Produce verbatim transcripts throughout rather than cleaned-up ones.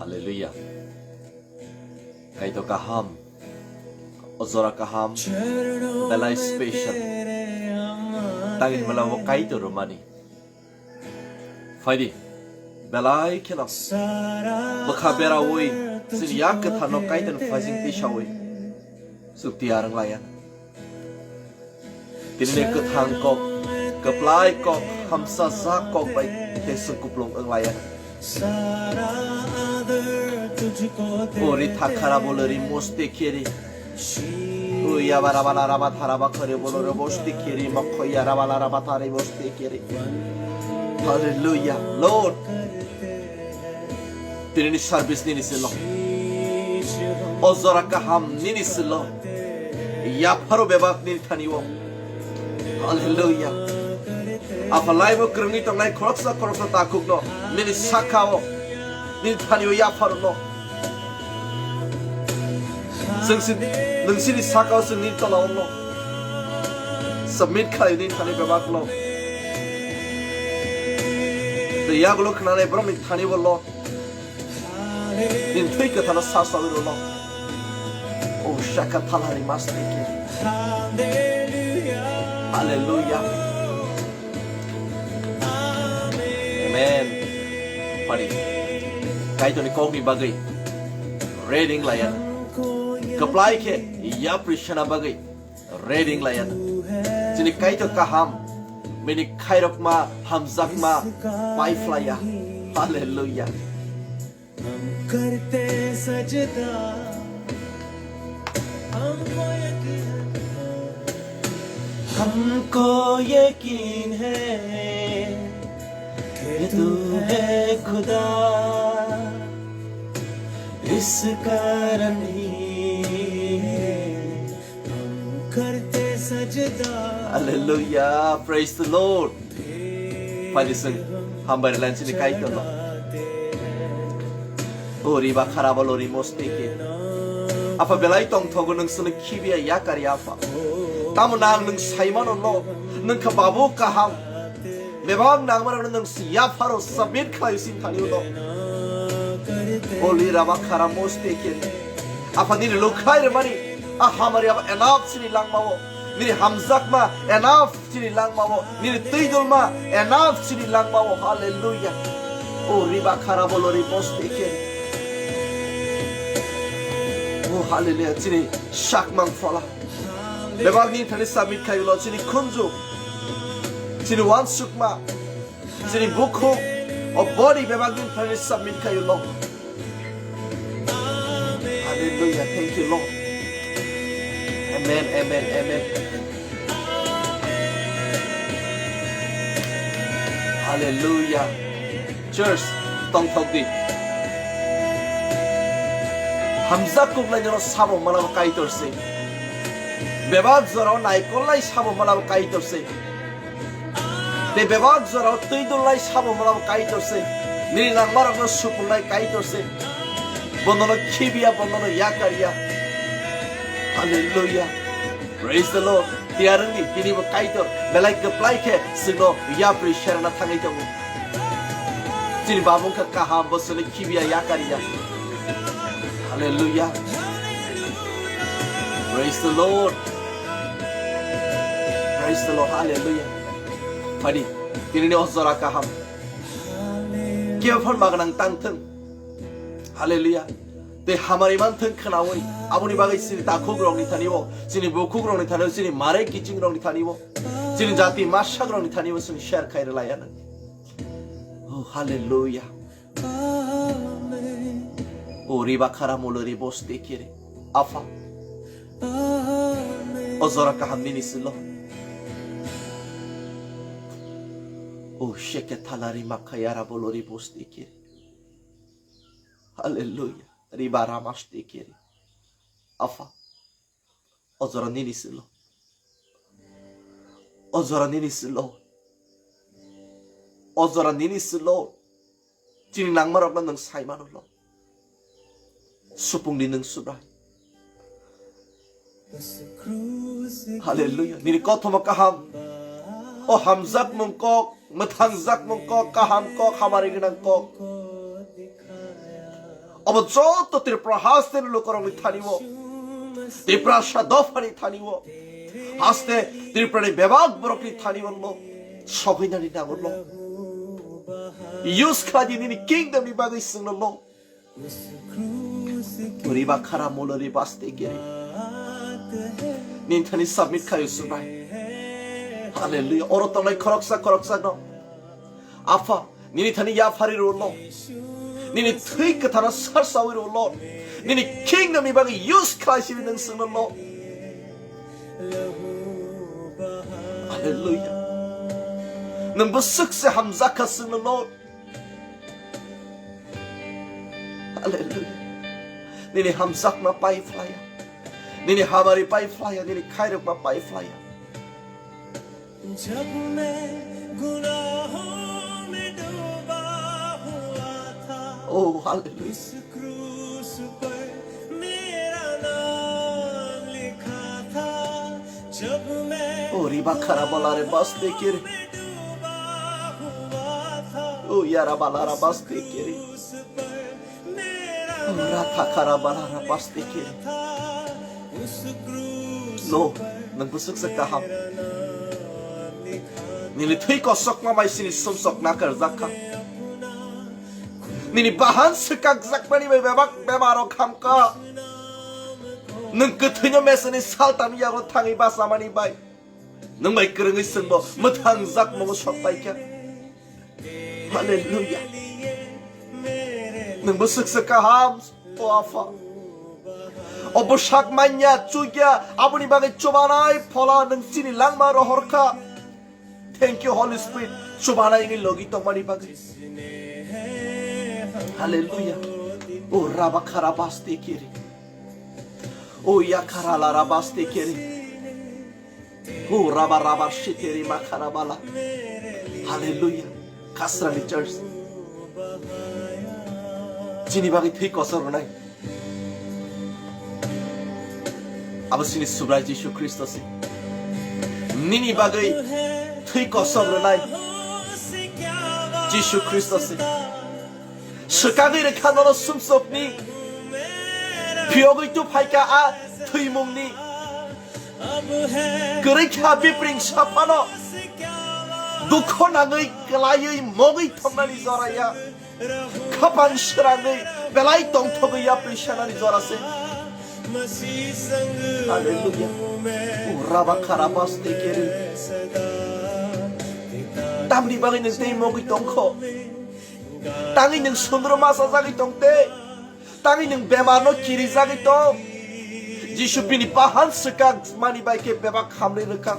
Hallelujah. Kaitor kaham. O jora kaham. Belai special. Tangin mala bo Kaitor romani. Phaidi. Belai kheno. Bwkha berawi. Sini yak kwtharno Kaitor phajing tisawi. Sukti arang laya. Tinini kwthang kok, kwplai kok, hamsajak kok bai tei chwng kuplung wnglaiya. O ri thakhara bolo ri moste keri. O yabara bala raba thara ba khari bolo ri moste keri, mokhoya raba la raba thari moste keri. Hallelujah, Lord. Tinini service nini silo. O jora kaham nini silo. Yapharo bebak nini thani o. Hallelujah. Apha laibo kwrwngwi tongnai khoroksa khoroksa takhukno nini saka o. Nini thani o yapharo no. Chwng si, nwng sini saka o chwng nini tola o no. Submit khlai nini thani bebak no. Tei yagulo khnanai borokni thani o lo. Nini thwi kwthano sa sawi rwno. O shaka thalari mastike. Hallelujah. Amen. Pari. Kaitorni kokni bagwi reading laya. Kwplai khe yapri sena bagwi reading laya. Chini Kaitor kaham. Bini khairokma, hamjakma, paiphlaya. Hallelujah. हम करते सजदा, हमको यकीन है, हमको यकीन है कि तू है खुदा, इस कारण ही हम करते सजदा। Hallelujah, praise the Lord. Phaidi chwng hambai rwlainai chini Kaitorno. O riba kharabo lo rimo steke. Apha belai tongthogo nwng chwngno khibiya yakari Apha. Tamo nang nwng saimano lo, nwng kha babu kaham. Bebak nangmarokno nwng si yapharo submit khlai sin thani ulo. O li raba kharamo steke. Apha nini lukhlai rwmani a hamari abo enough chini langmao. Nini hamjakma enough chini langmao, nini twidulma enough chini langmao. Hallelujah. O riba kharabo lo ri boste ke. O hallelujah, chini sakmang phola. Bebak ni thani submit khai ulo chini khunju. Chini wansukma. Chini bukhuk. O body bebak ni thani submit khai ulo. Hallelujah. Thank you, Lord. Amen, amen, amen. Hallelujah. Church, tongthok di. Hamjak kuklai no sabo malabo Kaitor se. Bebak jorao naikolnai sabo malabo Kaitor se. Tei bebak jorao twi dulnai sabo malabo Kaitor se. Nini nangmarokno supungnai Kaitor se. Bonono khibiya, bonono yakariya. Hallelujah. Praise the Lord. Tiyar wngdi, tini bo Kaitor belai kwplai khe chwngno yapri serna thangwi tongo. Chini Baba wngkha kaham, bo chwngno khibiya, yakariya. Hallelujah. Praise the Lord. Praise the Lord. Hallelujah. Phadi, tinini o jora kaham. Kebo phan magnang tang thung. Hallelujah. Tei hamari man thung khnaui. Aboni bagwi chini takhuk rokni thani o, chini bukhuk rokni thani o, chini mare kiching rokni thani o, chini jati masak rokni thani o, chini share khai rwlai anw. Oh, hallelujah. O riba khara mulo ri boste kere. Apha. O jora kaham nini silo. O sheke thalari makhayara bolori boste kere. Hallelujah. Riba ramaste kere. Apha. O jora nini silo. O jora nini silo. O jora nini silo. Chini nangmarokno nwng saimano lo. Supungni nwng Subrai. Hallelujah. Nini kothoma kaham. O hamjakmung kok, mwthangjakmung kok, kaham kok, hamari gwnang kok. Obo joto Tripura haste ni lukurokni thani o, Tiprasa dophani thani o, haste Tripura ni bebak borokni thani o lo, sohinani nango lo. Use khlai di nini kingdom ni bagwi chwngno lo. Riba khara molo riba ste kiri. Nini thani submit khayo subai. Hallelujah. Oro tongnai khoroksa khoroksa no. Apha, nini thani yaphari rwlo. Nini thwi kwtharo sarsawi rwlo. Nini kingdom ni bagwi use khlai sini nwng swngnolo. Hallelujah. Nwng bwswk se hamjakha swngnolo. Hallelujah. Nini hamjakma pai phlaya. Nini hamari pai phlaya. Nini khairokma pai phlaya. जब मैं गुनाहों में डूबा हुआ था, Oh, hallelujah. उस क्रूस पर मेरा नाम लिखा था। जब मैं Oh, riba khara bala re bas dekir. में डूबा हुआ था, Oh, yara bala ra bas dekir. उस क्रूस पर मेरा Ra tha khara bala ra bas dekir. उस क्रूस Lo, nwng bwswk se kaham. Nini thwi kosokma bai sini sumsok nakarjak kha. Nini bahan swkak jakmani bai bebak bemaro khamkha. Nwng kwthwino mesani saltani yago thangwi bachamani bai. Nwng bai kwrwngwi chwngbo mwthang jakmungo sok paikha. Hallelujah. Nwng bwswk se kaham, o Apha. O bwsak manya, chukya, aboni bagwi chubanai phola nwng chini langma rohorkha. Thank you, Holy Spirit. Chubanai wngwi logi tongmani bagwi. Hallelujah. O raba khara baste kiri. O ya khara la ra baste kiri. O raba raba shiteri ma khara bala. Hallelujah. Kasrani church. Chini bagwi thwi kosor rwnai. Abo sini Subrai Jisu Khristo se. Nini bagwi thwi kosok rwnai Jisu Khristo se. Swkagwi rwkha nono sumsokni. Phiyogwi tu phaikha a thwimungni. Kwrwi kha bipring saphano. Dukho nangwi kwlaiwi mogwi thongnani joraya. Khapang srangwi belai tongthogwi yapri sanani jora se. Hallelujah. O raba khara baste kiri. Tamni bagwi nwng tei mogwi tongkho. Tangwi nwng sundro masa jagwi tong tei. Tangwi nwng bemarno kirijagwi tong. Jisu bini bahan swkang mani bai khe bebak hamrwi rwkha.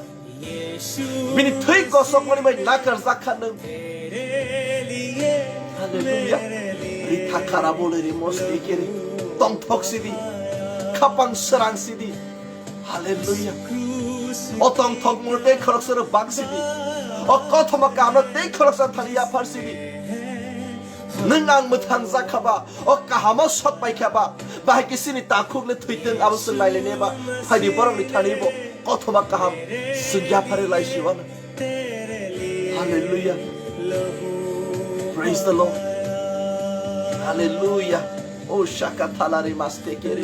Bini thwi kosokmani bai nakarjak kha nwng. Hallelujah. Ritha khara bole re moste kere. Tongthok sidi. Khapang srang sidi. Hallelujah. O tongthok mung tei khoroksa rok bang sidi. O kothoma kaham tei khoroksa thani yaphar sidi. Nwng ang mwthang jak kha ba, o kahamo sok pai kha ba, bahai khe chini takhuk le thwi tong abo chwng nai le ne ba, phaidi borok ni thani bo kothoma kaham chwng yaphar lai si wano. Hallelujah. Praise the Lord. Hallelujah. O shaka thalari maste kere.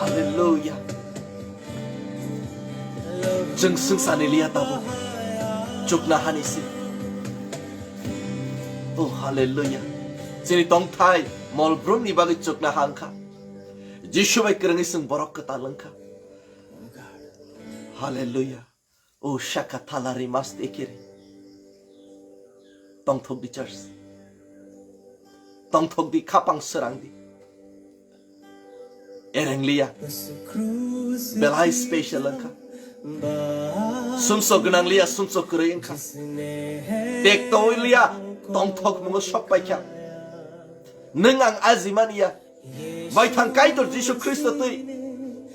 Hallelujah. Chwng swngcharni liya tabuk chukna hani se. Oh, hallelujah. Chini tongthai mol brumni bagwi chukna ha wngkha. Jisu bai kwrwngwi chwng borok kwtal wngkha. Hallelujah. Oh, shaka thalari maste kere. Tongthok di church. Tongthok di, khapang srang di. Erengliya. Belai special wngkha. Sumsok gwnangliya, sumsok kwrwi wngkha. Tektoiliya, tongthok mungo sok paikha. Nwng ang ajimaniya. Baithang Kaitor Jisu Khristo twi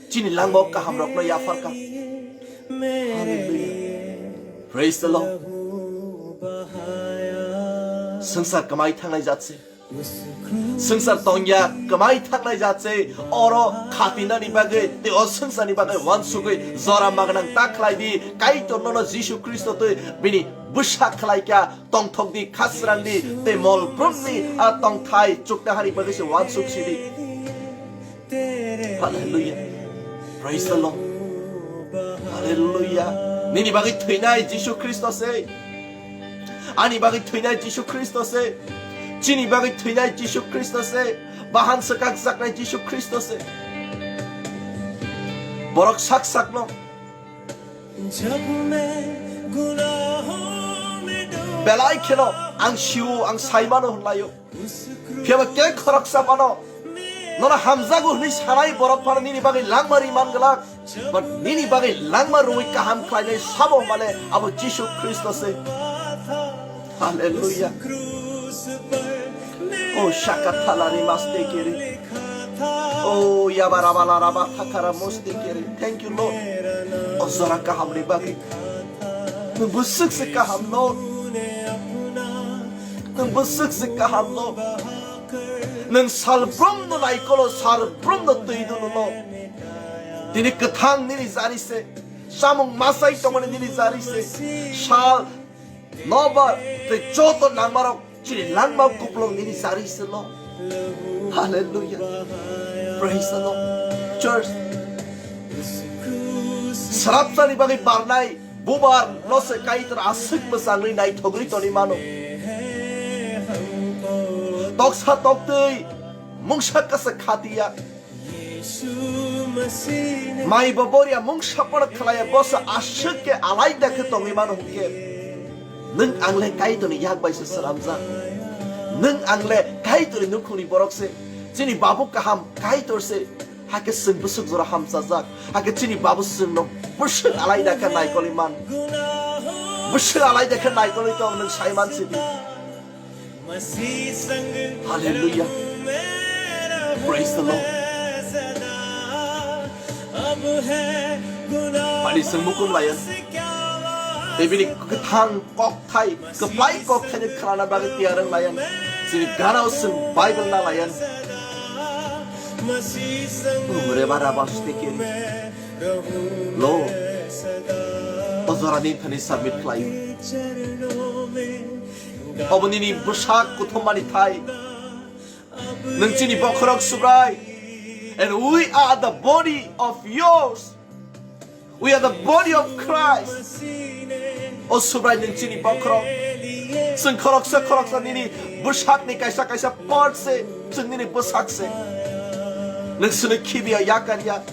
chini langmao kahamrokno yapharkha. Hallelujah. Praise the Lord. Swngchar kwmai thangnai jat se. Swngchar tongya kwmai thangnai jat se, oro khatinani bagwi tei o swngcharni bagwi uansugwi jora magnang ta khlai di. Kaitor nono Jisu Khristo twi bini bwsa khlai kha, tongthok di, khasrang di tei mol brumni a tongthai chukna hani bagwi se uansuk si di. Hallelujah. Praise the Lord. Hallelujah. Nini bagwi thwinai Jisu Khristo se. Ani bagwi thwinai Jisu Khristo se. Chini bagwi thwinai Jisu Khristo se. Bahan swkakjaknai Jisu Khristo se. Borok sak sakno belai kheno ang sio, ang saimano hwnlaio. Phiya ba khe khoroksa phano nono hamjago hwnwi sanai borok phano nini bagwi langma ri man glak. But nini bagwi langma rwi kaham khlainai sabo hwnmale abo Jisu Khristo se. Hallelujah. O shakathala ri maste kiri. O yabara bala raba thakara moste kiri. Thank you, Lord. O jora kahamni bagwi. Nwng bwswk se kaham, Lord. Nwng bwswk se kaham, Lord. Nwng salbrumno naikolo, salbrumno twi dunu, Lord. Tini kwthang nini jari se. Samung masai tongmani nini jari se. Sal, nobar, tei joto nangmarok chini langma kuplung nini jari se, Lord. Hallelujah. Praise the Lord. Church. Srapsani bagwi barnai bubar no se Kaitor aswk mwchangwi naithogwi toni mano. Toksa toktwi mungsa kasa khatiya. Mai bo boria mungsa pora khlaiya bosa aswk khe alaida khe tongwi mano hwnkhe. Nwng ang le Kaitorni yak bai se swnamjak. Nwng ang le Kaitorni nukhungni borok se. Chini babu kaham Kaitor se. Hakhe chwng bwswk jora hamchajak. Hakhe chini babu chwngno bwswk alaida khe naikolwi man. Bwswk alaida khe naikolwi tong nwng sai man sidi. Hallelujah. Praise the Lord. Ani chwng mukum layan. Tei bini kwthang kok thai, kwplai kok thai ni khlana bagwi tiyar wng layan. Chini ganao chwng Bible na layan. Umre bara baste kiri. Lord, o jora ni thani submit khlaio. Obo nini bwsak kuthumani thai. Nwng chini bokhorok Subrai. And we are the body of yours. We are the body of Christ. O Subrai, nwng chini bokhorok. Chwng khoroksa khoroksa nini bwsakni kaisa kaisa part se. Chwng nini bwsak se. Nwng swnwi khibiya yakar ya.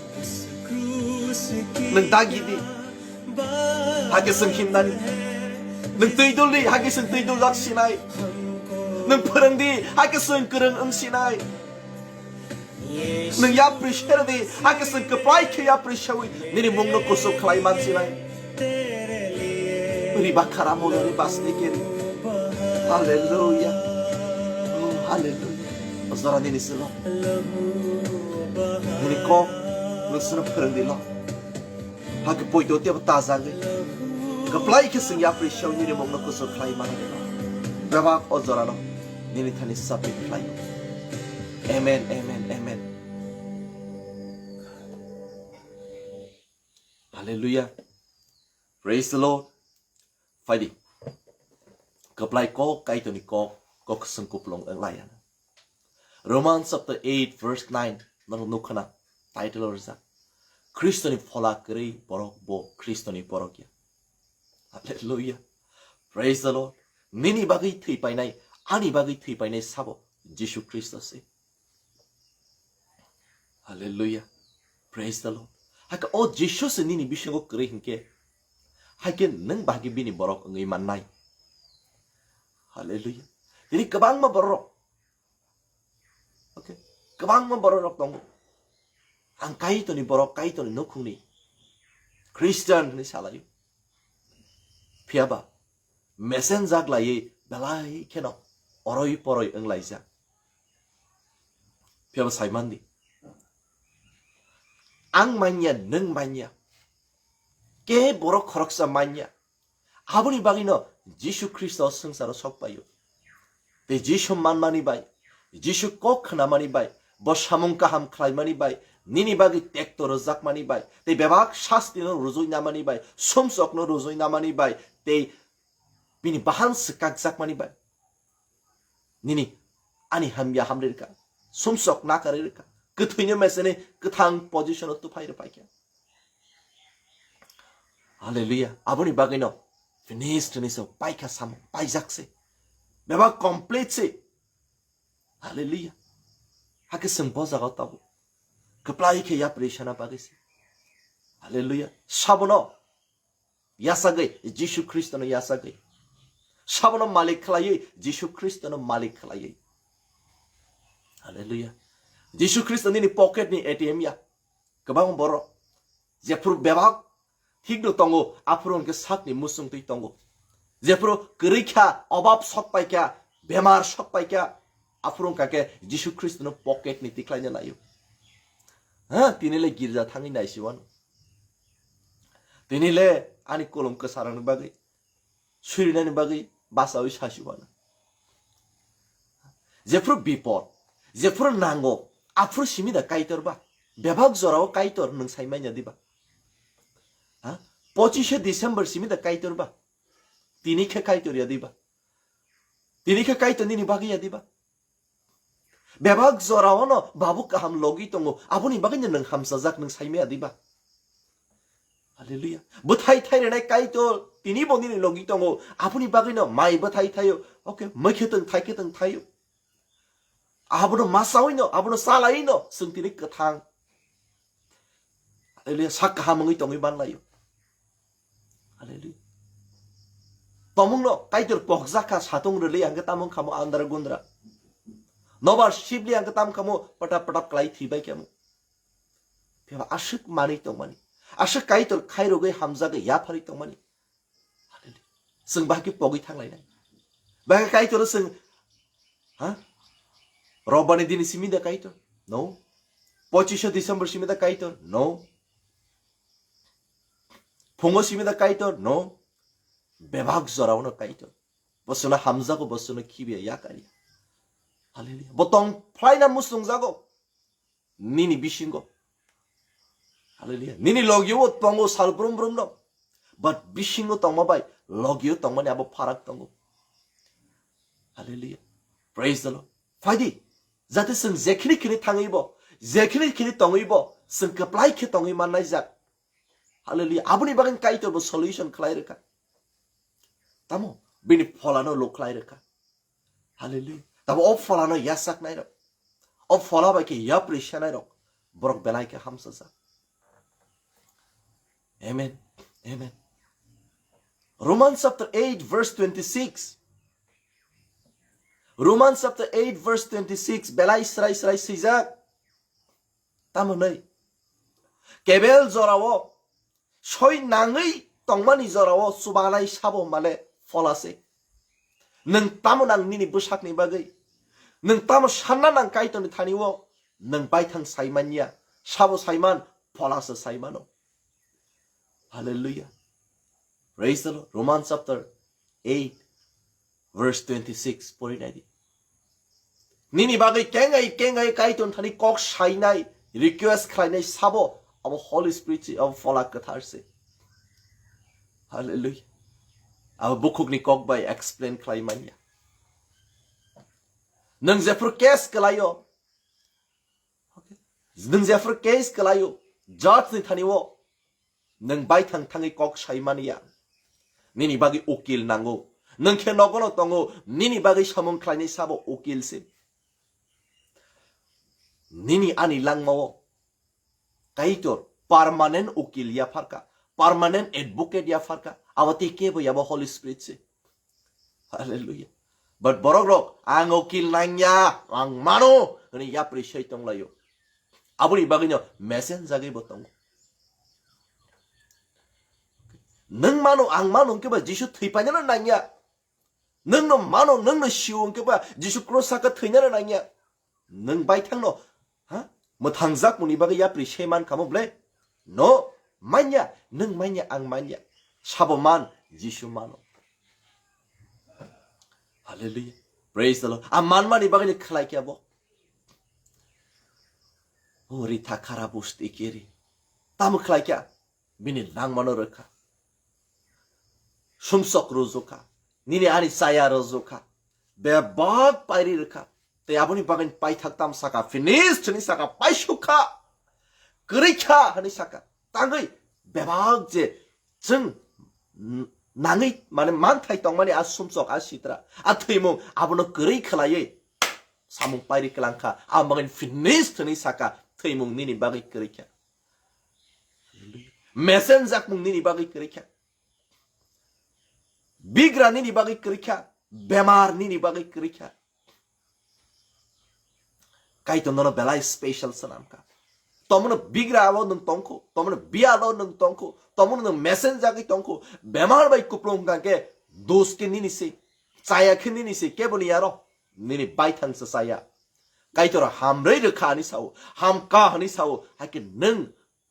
Nwng dagi di. Hakhe chwng himnani. Nwng twi dul di, hakhe chwng twi duljak sinai. Nwng phwrwng di, hakhe chwng kwrwng wng sinai. Nwng yapri ser di, hakhe chwng kwplai khe yapri sewi nini mungno kuchuk khlai man sinai. Riba khara mulo ri basni kiri. Hallelujah. Oh, hallelujah. O jora nini silo. Nini kok, nwng sino phwrwng di lo. Hakhe poito tebo tajagwi. Kwplai khe chwng yapri sewi nini mungno kuchuk khlai mano. Bebak o jorano nini thani submit khlai. Amen, amen, amen. Hallelujah. Praise the Lord. Phaidi. Kwplai kok, Kaitorni kok, kok kwswng kuplung wng laiya. Romans chapter eight verse nine, norok nukha na, title o rijak. Khristoni phola kwrwi borok bo Khristoni borok ya. Hallelujah. Praise the Lord. Nini bagwi thwi painai, ani bagwi thwi painai sabo Jisu Khristo se. Hallelujah. Praise the Lord. Hakhe o Jisu se nini bisingo kwrwi hinkhe, hakhe nwng bahai khe bini borok wngwi mannai. Hallelujah. Tini kwbangma borok, okay, kwbangma borok rok tongo. Ang Kaitorni borok, Kaitorni nukhungni Christian hwnwi salaio. Phiya ba, mesenjak laiwi belai kheno oroi poroi wng laijak. Phiya ba sai man di. Ang manya, nwng manya. Khe borok khoroksa manya. Aboni bagwino Jisu Khristo swngcharo sok paio. Tei Jisu manmani bai, Jisu kok khnamani bai, bo samung kaham khlaimani bai, nini bagwi tekto rwjakmani bai, tei bebak sastino rujui namani bai, sumsokno rujui namani bai, tei bini bahan swkakjakmani bai. Nini ani hamya hamri rwkha, sumsok nakarwi rwkha, kwthwino mesene kwthang positiono tuphai rwpaikha. Hallelujah. Aboni bagwino finished hinwi se paikha samung, paijak se. Bebak complete se. Hallelujah. Hakhe chwng bo jaga tabuk kwplai khe yapri sana bagwi se. Hallelujah. Sabono yasagwi, Jisu Khristono yasagwi. Sabono malik khlaiwi, Jisu Khristono malik khlaiwi. Hallelujah. Jisu Khristo nini pocket ni A T M ya. Kwbang borok jephuru bebak thikno tongo, aphuru hwnkhe sakni muchungtwi tongo. Jephuru kwrwi kha, obab sok pai kha, bemar sok pai kha, aphuru hwnkha khe Jisu Khristono pocket ni tikhlaina laio. Ha, tini le girja thangwi naisiwano. Tini le ani kolom kwsarangni bagwi, surinani bagwi bachawi sasiwano. Jephuru bipod, jephuru nango, aphuru simi da Kaitor ba? Bebak jorao Kaitor nwng sai manya diba? Ha? Pochishe December simi da Kaitor ba? Tini khe Kaitor ya diba? Tini khe Kaitor nini bagwi ya diba? Bebak jorao no babu kaham logi tongo, aboni bagwi no nwng hamsajak, nwng sai maya diba? Hallelujah. Bwthai thai rwnai Kaitor tini bo nini logi tongo, aboni bagwi no mai bwthai thaio. Okay, mwkhwtwng thaikhe tong thaio. Abono masawi no, abono salai no, chwng tini kwthang. Hallelujah. Sak kaham wngwi tongwi manlaio. Hallelujah. Tomungno Kaitor pokjak kha, satung rwli hwnkhe tamo wngkhamo andra gundra. Nobar sibli hwnkhe tamo wngkhamo patap patap klai thwibai khamo. Phiya aswk manwi tongmani, aswk Kaitor khairogwi hamjagwi yapharwi tongmani. Hallelujah. Chwng bahai khe pogwi thanglainai. Bahai khe Kaitor chwng, ha? Robbani dini simi da Kaitor? No. Pochisho December simi da Kaitor? No. Phungo simi da Kaitor? No. Bebak jorao no Kaitor. Bosono hamjago, bosono khibiya yakarya. Hallelujah. Bo tong phlaina muchungjago. Nini bisingo. Hallelujah. Nini logio tongo sal brum brum no. But bisingo tongma bai logio tongmani abo pharak tongo. Hallelujah. Praise the Lord. Phaidi, jate chwng jekhini khini thangwi bo, jekhini khini tongwi bo, chwng kwplai khe tongwi mannai jak. Hallelujah. Aboni bagwi Kaitor bo solution khlai rwkha. Tamo bini pholano luk khlai rwkha. Hallelujah. Tamo o pholano yasaknai rok, o phola bai khe yapri sanai rok, borok belai khe hamsajak. Amen. Amen. Romans chapter eight verse twenty-six. Romans chapter eight verse twenty-six belai srai srai swijak. Tamo hwnwi, kebel jorao soi nangwi tongmani jorao chubanai sabo hwnmale phola se. Nwng tamo nang nini bwsakni bagwi? Nwng tamo sanna nang Kaitorni thani-o? Nwng baithang sai manya, sabo sai man, phola se sai mano. Hallelujah. Praise the Lord. Romans chapter eight, verse twenty-six, pori nai di. Nini bagwi kengai kengai Kaitor thani kok sainai, request khlainai sabo, abo Holy Spirit se, abo Phola Kwthar se. Hallelujah. Abo bukhukni kok bai explain khlai manya. Nwng jephru case kwlaio, okay? Nwng jephru case kwlaio, judge ni thani-o, nwng baithang thangwi kok sai manya. Nini bagwi ukil nango. Nwng khe nogono tongo, nini bagwi samung khlainai sabo ukil se. Nini ani langmao Kaitor permanent ukil yapharka, permanent advocate yapharka, abo tei kebo yabo Holy Spirit se. Hallelujah. But borok rok, "Ang ukil nangya, ang mano," hwnwi yapri soi tonglaio. Aboni bagwino mesen jagwi bo tongo. Nwng mano, ang mano hwnkhe ba Jisu thwi painano nangya. Nwng no mano, nwng no sio hwnkhe ba Jisu cross saka thwinano nangya. Nwng baithang no, ha? Mwthangjak muni bagwi yapri se man khamo ble? No, manya, nwng manya, ang manya. Sabo man, Jisu mano. Hallelujah. Praise the Lord. A manmani bagwi ni khlai khe bo. O ri tha khara busti kiri. Tamo khlai kha? Bini langmano rwkha. Sumsok rwjukha. Nini ani chaya rwjukha. Bebak pairi rwkha. Tei aboni bagwi paithak tam saka, finish hwnwi saka, paisukha. Kwrwikha hwnwi saka. Tangwi bebak je chwng n-, nangwi mane manthai tongmani a sumsok, a sitra, a thwimung abono kwrwi khwlaiwi samung pairi kwlangkha. Aboni bagwi finish hwnwi saka, thwimung nini bagwi kwrwikha. Mesenjakmung nini bagwi kwrwikha. Bigra nini bagwi kwrwikha. Bemar nini bagwi kwrwikha. Kaitor nono belai special swnamkha. Tomono bigra abo nwng tongkhu, tomono biya abo nwng tongkhu, tomono nwng mesenjagwi tongkhu. Bemar bai kuplung hwnkha khe dos khe nini se, chaya khe nini se, kebo ni aro nini baithang se chaya. Kaitor hamrwi rwkha hwnwi sao, hamkha hwnwi sao, hakhe nwng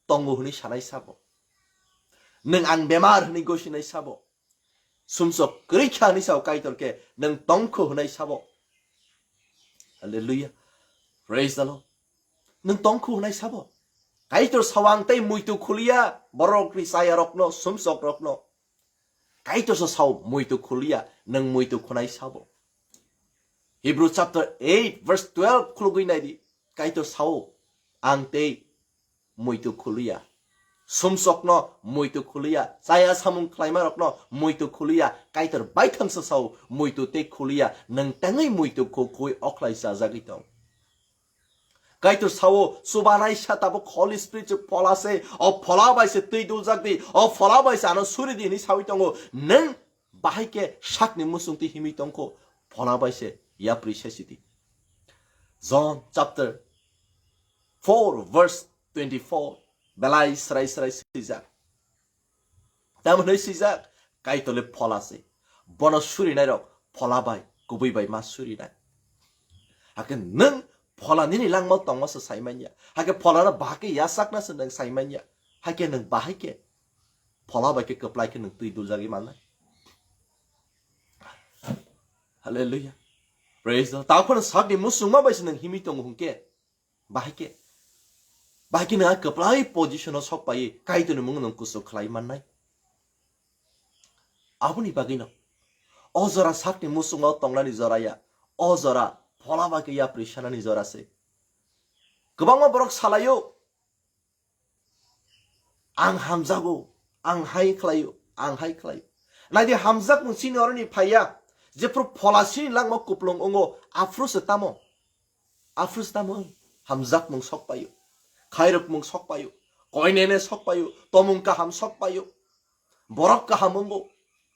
tongo hwnwi sanai sabo. Nwng ang bemar hwnwi gosinai sabo. Sumsok kwrwi kha hwnwi sao Kaitor khe, nwng tongkhu hwnai sabo. Hallelujah. Praise the Lord. Nwng tongkhu hwnai sabo. Kaitor sao ang tei muitu khuliya, borok ri chaya rokno, sumsok rokno. Kaitor so sao muitu khuliya, nwng muitu khunai sabo. Hebrew chapter eight verse twelve khulugwi naidi. Kaitor sao ang tei muitu khuliya. Sumsokno muitu khuliya. Chaya samung khlaima rokno muitu khuliya. Kaitor baithang sa sao muitu tei khuliya. Nwng tangwi muitu khu khui okhlai chajagwi tong. Kaitor sao chubanai sa tabuk Holy Spirit se phola se. O phola bai se twi duljak di. O phola bai se ano suri di hinwi sawi tongo. Nwng bahai khe sakni musung twi himwi tongkho. Phola bai se yapri se sidi. John chapter four verse twenty-four belai srai srai swijak. Tamo hwnwi swijak, Kaitor le phola se. Bono surinai rok phola bai, kubui bai ma surinai. Hakhe nwng phola nini langma tongma se sai manya. Hakhe phola no bahai khe yasakna se nwng sai manya. Hakhe nwng bahai khe phola bai khe kwplai khe nwng twi duljagwi mannai. Hallelujah. Praise the Lord. Tamo phano sakni musungma bai se nwng himwi tongo hwnkhe. Bahai khe, bahai khe nwng a kwplai position o sok pai, Kaitorni mung nwng kusu khlai mannai. Aboni bagwino o jora sakni musungo tongnani jora ya, o jora phola bai khe yapri sanani jora se. Kwbangma borok salaio, "Ang hamjago, ang hai khlaio, ang hai khlaio." Naidi hamjakmung chini oroni phaiya, jephru phola chini langma kuplung wngo, aphuru se tamo? Aphuru se tamo hamjakmung sok paio, khairokmung sok paio, koinene sok paio, tomung kaham sok paio, borok kaham wngo,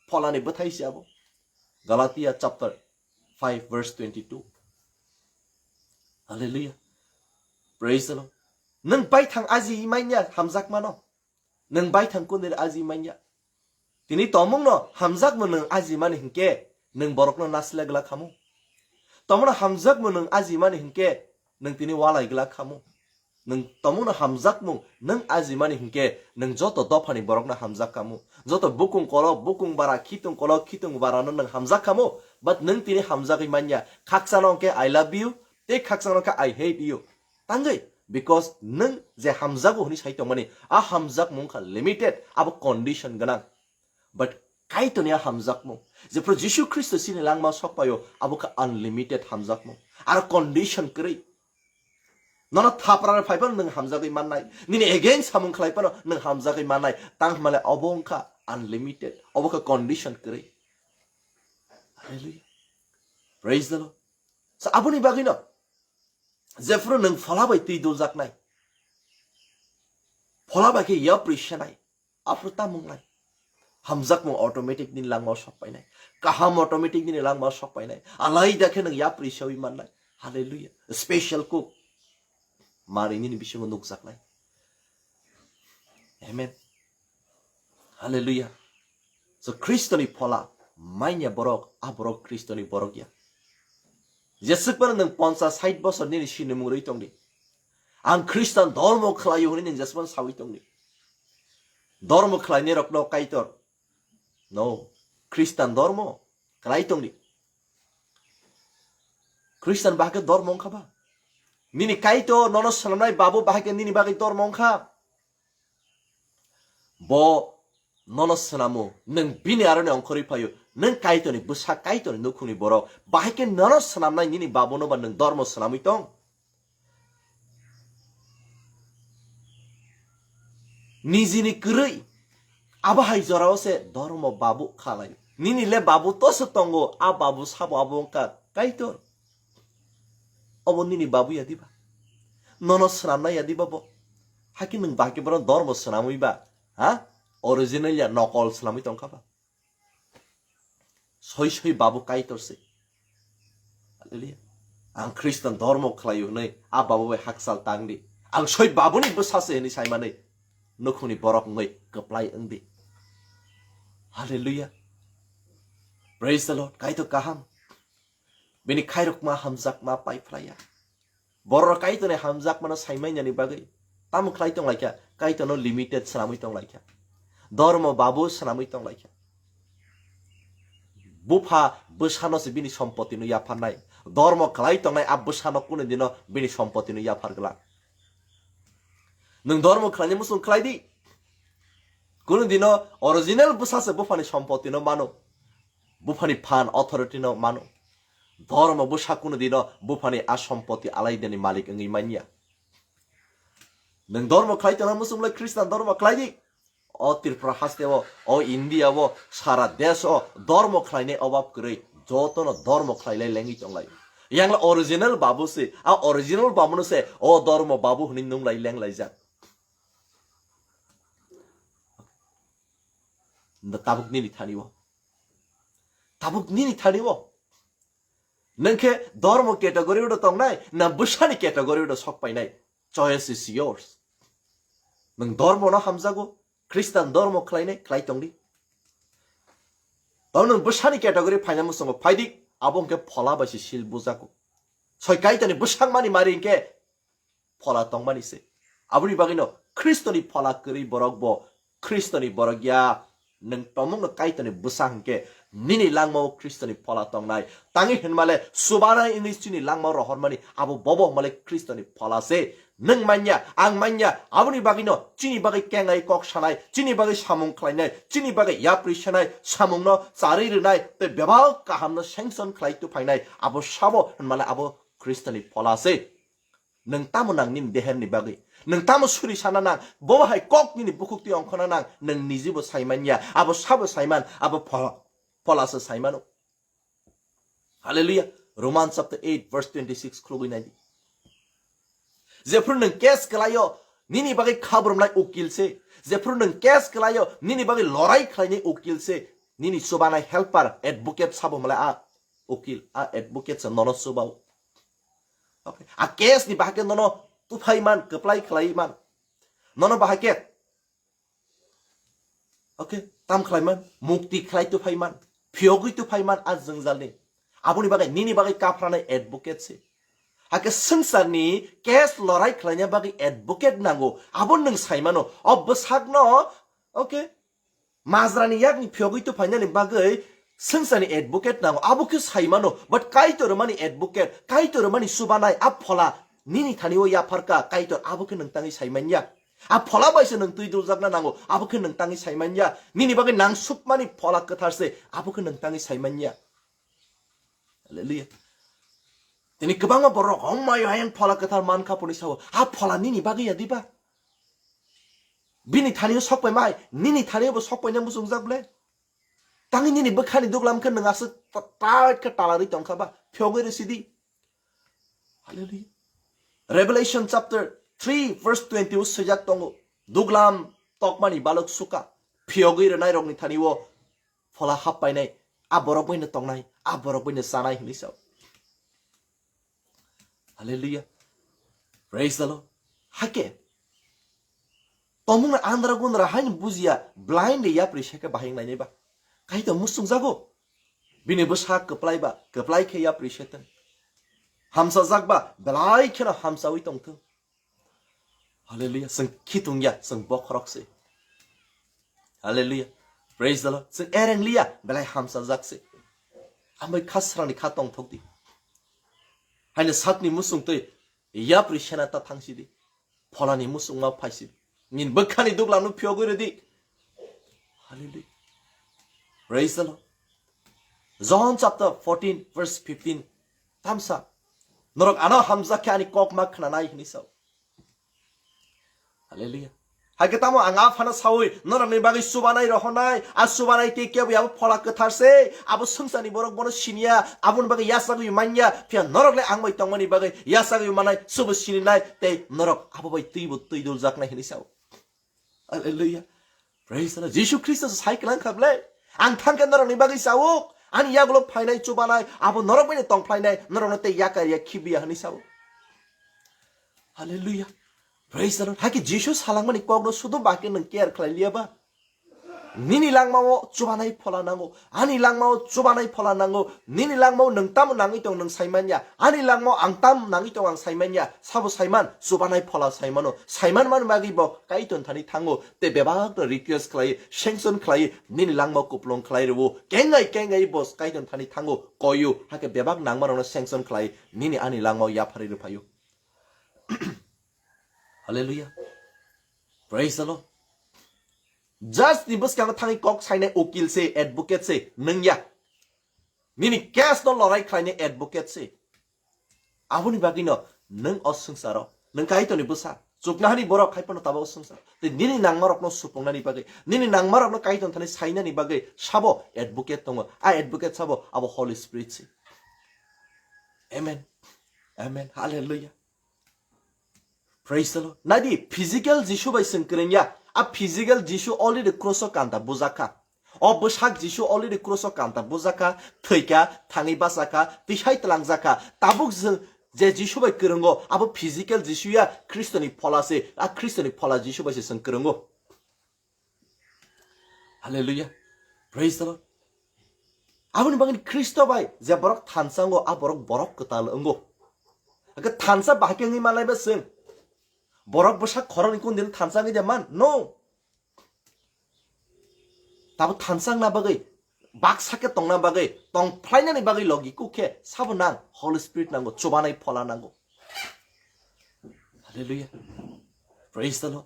pholani bwthai se abo. Galatia chapter five verse twenty-two. Hallelujah. Praise the Lord. Nwng baithang aji manya hamjakmano. Nwng baithang kundiri aji manya. Tini tomungno hamjakmung nwng aji mani hinkhe, nwng borokno nasle glak khamu. Tomungno hamjakmung nwng aji mani hinkhe, nwng tini walai glak khamu. Nwng tomungno hamjakmung nwng aji mani hinkhe, nwng joto dophani borokno hamjak khamu. Joto bukung kolok, bukung bara, khitung kolok, khitung barano nwng hamjak khamu. But nwng tini hamjagwi manya. Khaksano hinkhe "I love you", tei khaksano hinkhe "I hate you." Tangwi, because nwng je hamjago hwnwi sai tongmani, a hamjakmung wngkha limited, abo condition gwnang. But Kaitorni a hamjakmung, jephru Jisu Khristo chini langma sok paio, abo kha unlimited hamjakmung. Aro condition kwrwi. Nono thapra phai phano nwng hamjagwi mannai, nini against samung khlai phano nwng hamjagwi mannai, tang hwnmale obo wngkha unlimited, obo kha condition kwrwi. Hallelujah. Praise the Lord. So, aboni bagwino, jephru nwng phola bai twi duljaknai, phola bai khe yapri senai, aphuru tamo wngnai? Hamjakmung automatic nini langmao sok painai, kaham automatic nini langmao sok painai, alaida khe nwng yapri sewi mannai. Hallelujah. Special cook mari nini bisingo nukjaknai. Amen. Hallelujah. So, Khristoni phola manya borok, a borok Khristoni borok ya. Jeswk phano nwng ponchas sait bosor nini sinimung rwi tongdi. Ang Khristan dhormo khlaio hwnwi nwng jeswk phano sawi tongdi. Dhormo khlainai rokno Kaitor. No. Khristan dhormo khlai tongdi. Christian bahai khe dormo wngkha ba? Nini Kaitor nono swnamnai babu bahai khe nini bagwi dormo wngkha? Bo nono swnamo, nwng bini aroni ongkhorwi phaio, nwng Kaitorni bwsa, Kaitorni nukhungni borok, bahai khe nono swnamnai nini babuno ba nwng dormo swnamwi tong? Nijini kwrwi, abo hai jorao se dormo babu khalai. Nini le babu toso tongo, a babu sabo abo wngkha Kaitor. Obo nini babu ya diba? Nono swnamnai ya diba bo? Hakhe nwng bahai khe bono dormo swnamwi ba? Ha? Original ya nokol swnamwi tongkha ba? Soi soi babu Kaitor se. Hallelujah. Ang Christian dormo khlaio hwnwi a babu bai hakchal tang di. Ang soi babuni bwsa se hwnwi saimani nukhungni borok wngwi kwplai wng di. Hallelujah. Praise the Lord. Kaitor kaham. Bini khairokma hamjakma pai phlaiya. Borok Kaitorni hamjakmano saimanani bagwi tamo khlai tong laikha, Kaitorno limited swnamwi tong laikha. Dormo babu swnamwi tong laikha. Bupha bwsano se bini sompotino yapharnai. Dormo khlai tongnai a bwsano kunu dino bini sompotino yaphar glak. Nwng dormo khlaini muchung khlai di. Kunu dino original bwsa se buphani sompotino mano. Buphani phan authority no mano. Dormo bwsa kunu dino buphani a sompoti alaidani malik wngwi manya. Nwng dormo khlai tongna muchung lai Christian dormo khlai di. O Tripura haste o, o India o, sara desh o dormo khlainai obab kwrwi jotono dormo khlailai lengwi tonglai. Yang la original babu se, a original babu no se o dormo babu hwnwi nunglai lenglaijak. Tabuk nini thani o. Tabuk nini thani o. Nwng khe dormo category o tongnai, na bwsani category o sok painai? Choice is yours. Nwng dormo no hamjago, Christian dormo khlainai, khlai tongdi. Tamo nwng bwsani category phaina muchungo phaidi, abo hwnkhe phola bai se sil bujago. Soi Kaitorni bwsakmani mari hwnkhe phola tongmani se. Aboni bagwino Khristoni phola kwrwi borok bo Khristoni borok ya. Nwng tongmungno Kaitorni bwsa hwnkhe nini langmao Khristoni phola tongnai. Tangwi hwnmale chubanai wngwi chini langmao rohormani abo bobo hwnmale Khristoni phola se. Nwng manya, ang manya, aboni bagwino chini bagwi kengai kok sanai, chini bagwi samung khlainai, chini bagwi yapri sanai, samungno charwi rwnai, tei bebak kahamno sanction khlai tuphainai, abo sabo hwnmale abo Khristoni phola se. Nwng tamo nang nini deherni bagwi? Nwng tamo suri sana nang? Bo hai kok nini bukhuk twi ongkhorna nang? Nwng nijibo saimanya. Abo sabo saiman, abo phola, pholasa saimano. Hallelujah. Romans chapter eight verse twenty-six khulugwi naidi. Jephru nwng case kwlaio, nini bagwi khabrumnai ukil se. Jephru nwng case kwlaio, nini bagwi lorai khlainai ukil se. Nini chubanai helper, advocate sabo hwnmale a ukil, a advocate se nono chubao. Okay. A case ni bahai khe nono tuphai man, kwplai khlai man. Nono bahai khe, okay, tam khlai man, mukti khlai tuphai man, phiyogwi tuphai man a jwngjalni. Aboni bagwi nini bagwi kaphrani advocate se. Hakhe swngcharni case lorai khlaina bagwi advocate nango. Abo nwng saimano. O bwsakno, okay, majrani yakni phiyogwi tuphainani bagwi swngcharni advocate nango, abo khe saimano, but Kaitor mani advocate, Kaitor mani chubanai a phola nini thani o yapharka Kaitor, abo khe nwng tangwi saimanya. A phola bai se nwng twi duljakna nango, abo khe nwng tangwi saimanya. Nini bagwi nangsukmani phola kwthar se, abo khe nwng tangwi saimanya. Hallelujah. Tini kwbangma borok, "Hongmai ayang phola kwthar mankha," phunwi sao. A phola nini bagwi ya diba? Bini thani o sok pai mai, nini thani o bo sok pai nang muchungjak ble. Tangwi nini bwkhani duglam khe nwng aswk ta-, tight khe talarwi tongkha ba, phiyogwi rw sidi. Hallelujah. Revelation chapter three verse twenty o swijak tongo, "Duglam tokmani balok suka, phiyogwi rwnairokni thani o phola hap painai, a borok baino tongnai, a borok baino chanai," hwnwi sao. Hallelujah. Praise the Lord. Hake. Tomung andra gundra hain bujia blind yapri seke bahing nai ba. Kaitor musung jago. Bini bwsa kwplai ba, kwplai khe yapri seten. Hamsa jak ba, belai kheno hamsa wi tongthung. Hallelujah. Chwng khitung ya, chwng bokhorok se. Hallelujah. Praise the Lord. Chwng ereng liya, belai hamsa jak se. Ambai khasrangni kha tongthok di. Haino sakni musung twi yapri sena ta thangsidi. Pholani musung ma phaisidi. Nin bwkhani duglam no phiyogwi rwdi. Hallelujah. Praise the Lord. John chapter fourteen, verse fifteen. Tamsa. Norok ano hamjak khe ani kok ma khnanai hwnwi sao. Hallelujah. Hakhe tamo ang aphano sawi norokni bagwi chubanai rohornai, a chubanai tei kebo abo phola kwthar se, abo swngcharni borok bono siniya, aboni bagwi yachagwi manya, phiya norok le ang bai tongmani bagwi yachagwi manai, chubo sininai, tei norok abo bai twibo twi duljaknai hwnwi sao. Hallelujah. Praise the Lord. Jisu Khristo se sai kwlang kha ble. Ang thang khe norokni bagwi sao. Ani yagulo phainai chubanai, abo norok bai tong phlainai, norokno tei yakar ya khibiya hwnwi sao. Hallelujah. Praise the Lord. Hakhe Jisu salangmani kokno sudo bakhe nwng care khlai liya ba? Nini langmao chubanai phola nango. Ani langmao chubanai phola nango. Nini langmao nwng tamo nangwi tong nwng saimanya. Ani langmao ang tam nangwi tong ang saimanya. Sabo saiman, chubanai phola saimano. Saiman man bagwi bo Kaitor thani thango. Tei bebak no request khlai, sanction khlai, nini langmao kuplung khlai rwo. Kengai kengai bo Kaitor thani thango. Koyu, hakhe bebak nangma rokno sanction khlai, nini ani langmao yapharwi rwphaio. Hallelujah. Praise the Lord. Judge ni bwskango thangwi kok sainai ukil se, advocate se, nwng ya. Nini case no lorai khlainai advocate se. Aboni bagwi no nwng o swngcharo, nwng Kaitorni bwsa, chuknohani borok hai phano tabuk o swngcharo. Tei nini nangmarokno supungnani bagwi, nini nangmarokno Kaitor thani sainani bagwi sabo advocate tongo. A advocate sabo abo Holy Spirit se. Amen. Amen. Hallelujah. Praise the Lord. Naidi, physical Jisu bai chwng kwrwngya. A physical Jisu already cross o kanta bujakha. O bwsak Jisu already cross o kanta bujakha, thwikha, thangwi bachakha, tihai twlangjakha. Tabuk chwng je Jisu bai kwrwngo, abo physical Jisu ya, Khristoni phola se, a Khristoni phola Jisu bai se chwng kwrwngo. Hallelujah. Praise the Lord. Aboni bagwi Khristo bai je borok thansa wngo, a borok borok kwtal wngo. Hakhe thansa bahai khe wngwi manlaiba chwng. Borok bwsak khoroknwi kundin thansa wngwi de man? No. Tabo thansa wngna bagwi, baksa khe tongna bagwi, tong phlainani bagwi logi kuk khe sabo nang, Holy Spirit nango, chubanai phola nango. Hallelujah. Praise the Lord.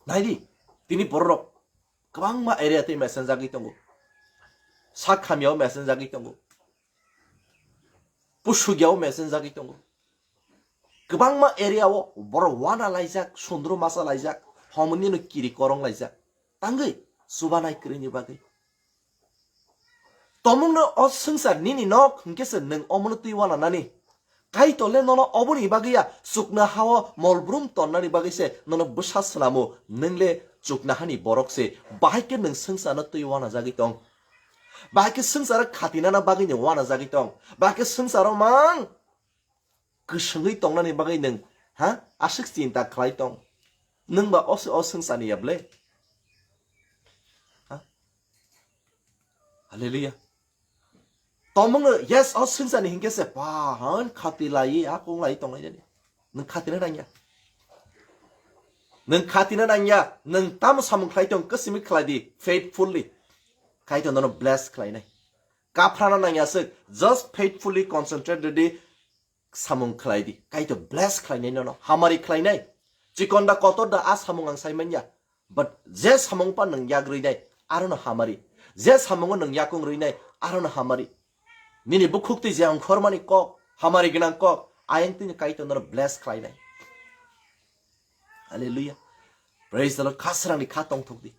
Naidi, tini bororok kwbangma area tei mesenjagwi tongo. Sak hamyao mesenjagwi tongo. Pusukyao mesenjagwi tongo. Kwbangma area o borok wana laijak, sundru masa laijak, homoni no kiri korong laijak. Tangwi chubanai kwrwini bagwi. Tomungno o swngchar nini nok hwnkhe se nwng omono twi wana nani. Kaitor le nono oboni bagwi ya, chukna hao molbrum tonnani bagwi se nono bwsa swnamo, nwng le chukna hani borok se, bahai khe nwng swngcharno twi wana jagwi tong. Bahai khe swngcharo khatinana bagwi nwng wana jagwi tong. Bahai khe swngcharo mang kwswngwi tongnani bagwi nwng, ha, aswk chinta khlai tong. Nwng ba o, o swngcharni ya ble? Ha? Hallelujah. Tomungno yes o swngcharni hinkhe se pahan khati lai, a kung lai tongnai jani. Nwng khatina nangya. Nwng khatina nangya, nwng tamo samung khlai tong, kwsimi khlai di, faithfully. Kaitor nono bless khlainai. Kaphrana nangya swk, just faithfully concentrate di, samung khlai di. Kaitor bless khlainai nono, hamari khlainai. Chikonda kotor da a samung ang sai manya. But je samung pa nwng yak rwi nai, aro no hamari. Je samungo nwng yakung rwi nai, aro no hamari. Nini bukhuk twi je ang khormani kok, hamari gwnang kok, ayang twi Kaitor nono bless khlainai. Hallelujah. Praise the Lord. Khasrangni kha tongthok di.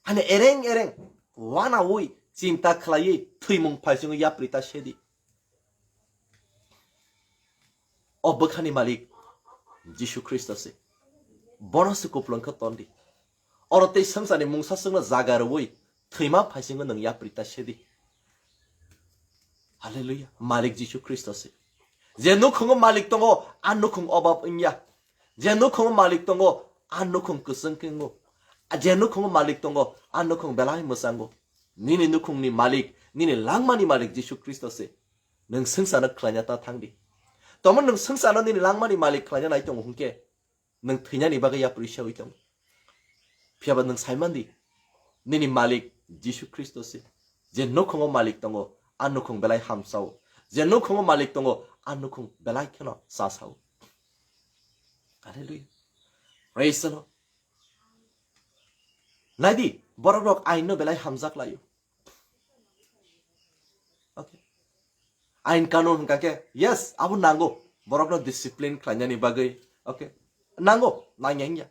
Hani ereng ereng wanawi chinta khlaiwi thwimung phaisingo yapri ta sedi. O bwkhani malik Jisu Khristo se. Bono se kuplung khe ton di. Oro tei swngcharni mungsa swngno jaga rwui thwima phaisingo nwng yapri ta sedi. Hallelujah. Malik Jisu Khristo se. Je nukhungo malik tongo, a nukhung obab wngya. Je nukhungo malik tongo, a nukhung kwchwng khe wngo. Je nukhungo malik tongo, a nukhung belai mwchango. Nini nukhungni malik, nini langmani malik Jisu Khristo se. Nwng swngcharno khlaina ta thang di. Tamo nwng swngcharno nini langmani malik khlaina nai tongo hwnkhe, nwng thwinani bagwi yapri sewi tongo. Phiyaba nwng sai man di, nini malik Jisu Khristo se. Je nukhungo malik tongo, a nukhung belai hamsao. Je nukhungo malik tongo, a nukhung belai kheno chasao. Hallelujah. Praise the Lord. Naidi, borok rok ain no belai hamjak laio. Okay. Ain kanun hwnkha khe, yes, abo nango. Borok no discipline khlainani bagwi. Okay. Nango, nangya hwnya.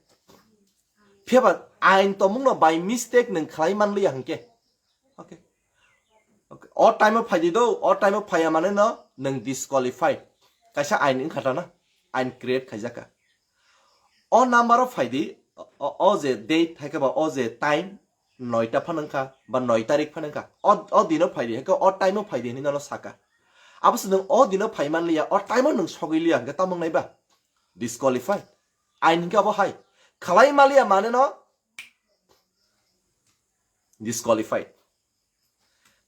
Phiya ba ain tomung no by mistake nwng khlai man liya hwnkhe. Okay. Okay. O time o phaidi do, o time o phaiya mane no nwng disqualified. Kaisa ain wngkha ta na, ain create khaijak kha. O number o phaidi, o, o je date hai khe ba o je time, noita phan wngkha ba noi tarik phan wngkha. O, o dino phaidi, hai khe o time o phaidi hinwi nono saka. Abo se nwng o dino phai man liya, o time o nwng sogwi liya hwnkhe tamo wngnai ba? Disqualified. Ain hwnkhe abo hai. Khlai ma liya mane no disqualified.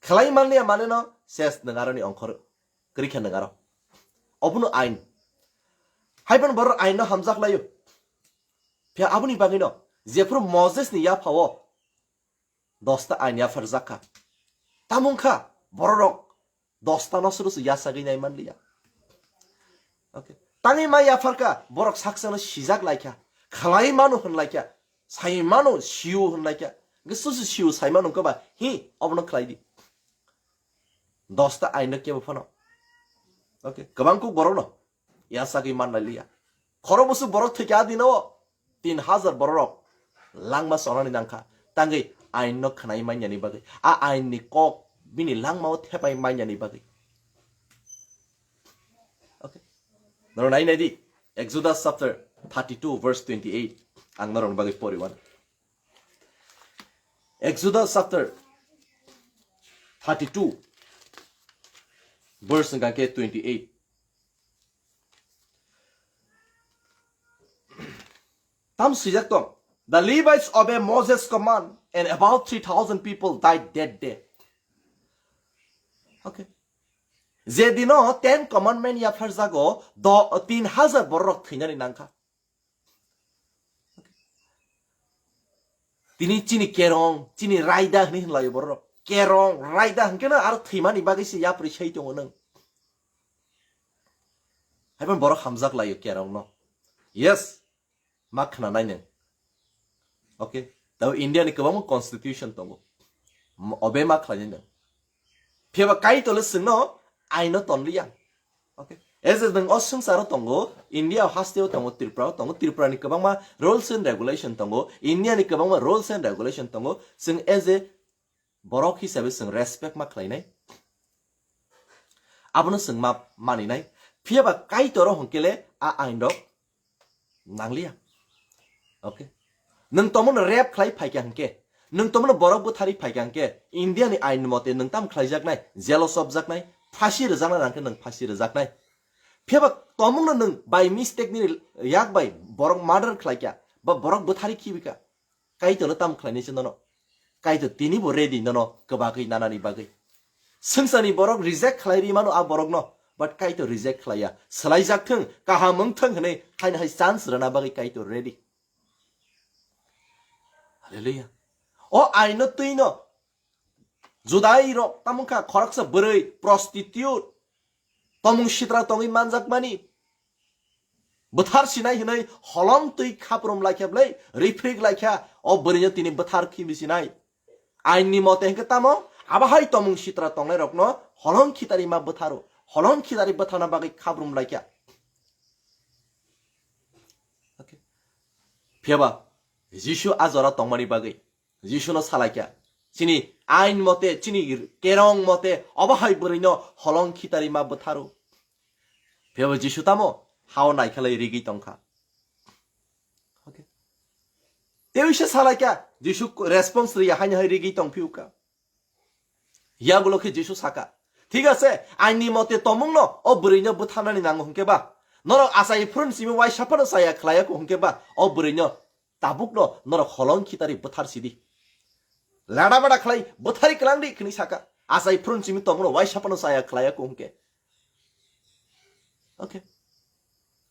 Khlai man liya mane no ses nwng aroni ongkhor kwrwi khe nwng aro. Obono ain. Hai phano borok ain no hamjak laio. Phiya aboni bagwi no jephuru Moses ni yapha o dosta ain yapharjak kha. Tamo wngkha borok rok dosta no suru su yasagwi nai man liya. Okay. Tangwi ma yapharkha borok saksa no sijak laikha. Khlai manu hwn laikha. Sai manu siu hwn laikha. Hwnkhe susu siu sai manu wngkha ba hi obono khlai di. Dosta ain no kebo phano. Okay. Kwbang kuk borok no yasagwi man lai liya. Khorok busu borok thwikha a dino tin hazar borok rok langma chonani nangkha. Tangwi ain no khnai manyani bagwi. A ain ni kok bini langma o thepai manyani bagwi. Okay. Norok nai nai di. Exodus chapter thirty-two verse twenty-eight. Ang norok bagwi pori wan. Exodus chapter thirty-two verse hwnkha khe twenty-eight. Tam swijak tong, "The Levites obey Moses' command, and about three thousand people died that day." Okay. Je dino Ten Commandment yapharjago, do, tin hazar borok thwinani nangkha. Tini chini kerong, chini raida hwnwi hwnlaio borok. Kerong, raida hwnkhe no aro thwimani bagwi se yapri sai tongo nwng. Haiphano borok hamjak laio kerong no. Yes, ma khna nai nwng. Okay, tabo India ni kwbangma constitution tongo. M-, obe ma khlai nai nwng. Phiya ba Kaitor le chwngno aino tonliya. Okay. As a nwng o swngcharo tongo, India o hasteo tongo, Tripura o tongo, Tripura ni kwbangma rules and regulation tongo, India ni kwbangma rules and regulation tongo, chwng as a borok hisabe chwng respect ma khlainai. Abono chwng ma maninai. Phiya ba Kaitor o hwnkele a ain rok nangliya. Okay. Nwng tomono rape khlai phaikha hwnkhe, nwng tomono borok bwthari phaikha hwnkhe, India ni ain mote nwng tam khlaijaknai, jail o chopjaknai, phasi rwjaknai rang khe nwng phasi rwjaknai. Phiya ba tomungno nwng by mistake ni yak bai borok murder khlaikha, ba borok bwthari khibikha. Kaitor no tam khlainai se nono. Kaitor tini bo ready nono kwbagwi nanani bagwi. Swngcharni borok reject khlai ri mano a borokno, but Kaitor reject khlaiya. Swlaijak thung, kaham wng thung hwnwi haino hai chance rwna bagwi Kaitor ready. Hallelujah. O aino twino Judai rok tamo kha khoroksa bwrwi prostitute, tomung sitra tongwi manjakmani. Bwthar sinai hinwi holong twi khaprum laikha bwlai, rifrik laikha, o bwrwino tini bwthar khibi sinai. Ain ni mote hwnkhe tamo, abo hai tomung sitra tongnai rokno holong khitari ma bwtharo, holong khitari bwtharna bagwi khaprum laikha. Okay. Phiya ba, Jisu a jora tongmani bagwi, Jisuno salaikha, chini ain mote, chini kerong mote, obo hai bwrwino holong khitari ma bwtharo. Phiya ba Jisu tamo hao naikhalai rigwi tongkha. Okay. Tewi se salaikha, Jisu response riya haino hai rigwi tongphiukha. Yagulo khe Jisu saka, "Thik ase, aini mote tomungno o bwrwino bwtharnani nango hwnkhe ba, norok achai phurun simi waisa phano chaya khlaiya kho hwnkhe ba, o bwrwino tabukno norok holong khitari bwthar sidi. Lada bada khlai bwthari kwlangdi," hwnwi saka. Achai phurun simi tomungno waisa phano chaya khlaiya kho hwnkhe. Okay.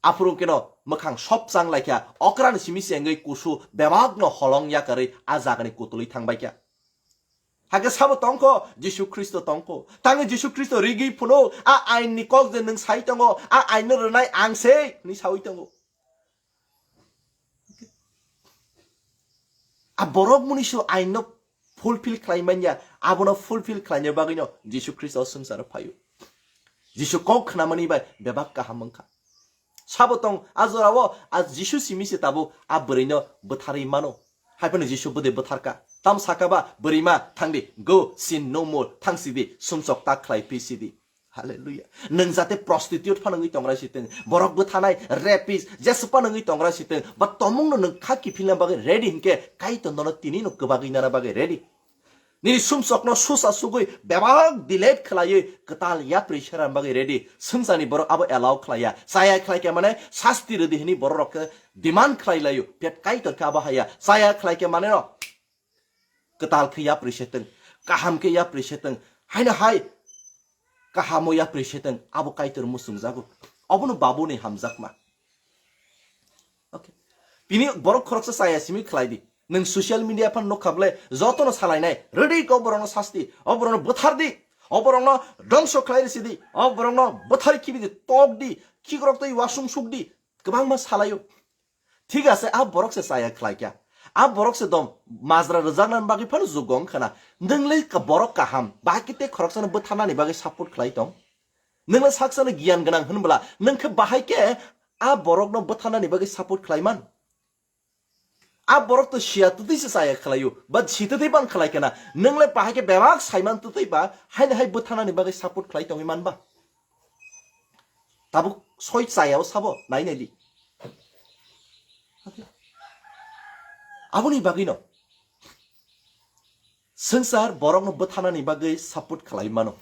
Aphuru keno mwkhang sop chang laikha, okran simi se wngwi kusu bebakno holong yakarwi a jagani kutulwi thangbaikha. Hakhe sabo tongkho, Jisu Khristo tongkho. Tangwi Jisu Khristo rigwi phunuk, a ain ni kok je nwng sai tongo, a ain no rwnai ang se, hwnwi sawi tongo. A borok muni su ain no fulfill khlai manya, abono fulfill khlaina bagwi no Jisu Khristo swngcharo phaio. Jisu kok khnamani bai bebak kaham wngkha. Sabo tong a jorao a Jisu simi se tabuk a bwrwino bwtharwi mano. Hai phano Jisu bwdwi bwtharka. Tam saka ba, "Bwrwima, thangdi, go, sin no more, thangsidi, sumsok ta khlai phisidi." Hallelujah. Nwng jate prostitute phano wngwi tongra sitwng, borok bwthanai, rapist, jesu phano wngwi tongra sitwng, ba tomungno nwng kha kiphilna bagwi ready hinkhe, Kaitor nono tinino kwbagwi nana bagwi ready. Nini sumsokno susa sugwi bebak delete khlaiwi kwtal yapri serna bagwi ready. Swngcharni borok abo allow khlaiya. Chaya khlaikhe mane sasti rwdi hwnwi bororok khe demand khlai laio. Phiya Kaitor khe abo haiya. Chaya khlaikhe mane no kwtal khe yapri setwng, kaham khe yapri setwng. Haino hai kahamo yapri setwng, abo Kaitor muchungjago. Obono babuni hamjakma. Okay. Bini borok khoroksa chaya simi khlai di. Nwng social media phan nukha bwle jotono salainai. Rwdi ko borokno sasti. O borokno bwthar di. O borokno dongso khlai risi di. O borokno bwthar khibi di. Tok di. Khikrok tei wasung suk di. Kwbangma salaio. Thik ase, a borok se chaya khlai kha. A borok se dom majra rwjakna bagwi phano jugo wngkha na. Nwng le ka-, borok kaham. Bahai khe tei khoroksano bwtharnani bagwi support khlai tong. Nwng le saksano giyan gwnang hwnbwla, nwng khe bahai khe a borokno bwtharnani bagwi support khlai man? A borok to siya twtwi se chaya khlaio, ba si twtwi ban khlai khe na. Nwng le bahai khe bebak saiman twtwi ba, haino hai bwtharnani bagwi support khlai tongwi man ba? Tabuk soi chayao sabo, nai nai di. Aboni bagwino swngchar borokno bwtharnani bagwi support khlai mano.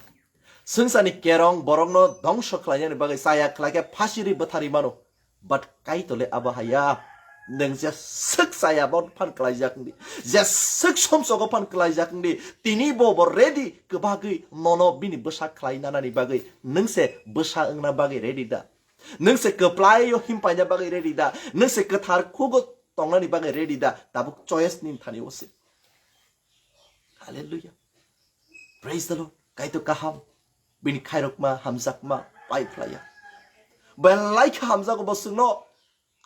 Swngcharni kerong borokno dongso khlainani bagwi chaya khlai khe phasiri bwtharwi mano. But Kaitor le abo haya. Nwng jeswk chaya bo phan klaijak wngdi, jeswk somsogo phan klaijak wngdi, tini bo bo ready kwbagwi nono bini bwsa khlai nanani bagwi. Nwng se bwsa wngna bagwi ready da? Nwng se kwplaio himpaina bagwi ready da? Nwng se kwthar khugo tongnani bagwi ready da? Tabuk choice nini thani o se. Hallelujah. Praise the Lord. Kaitor kaham. Bini khairokma, hamjakma, pai phlaiya. Belai khe hamjago bo chwngno.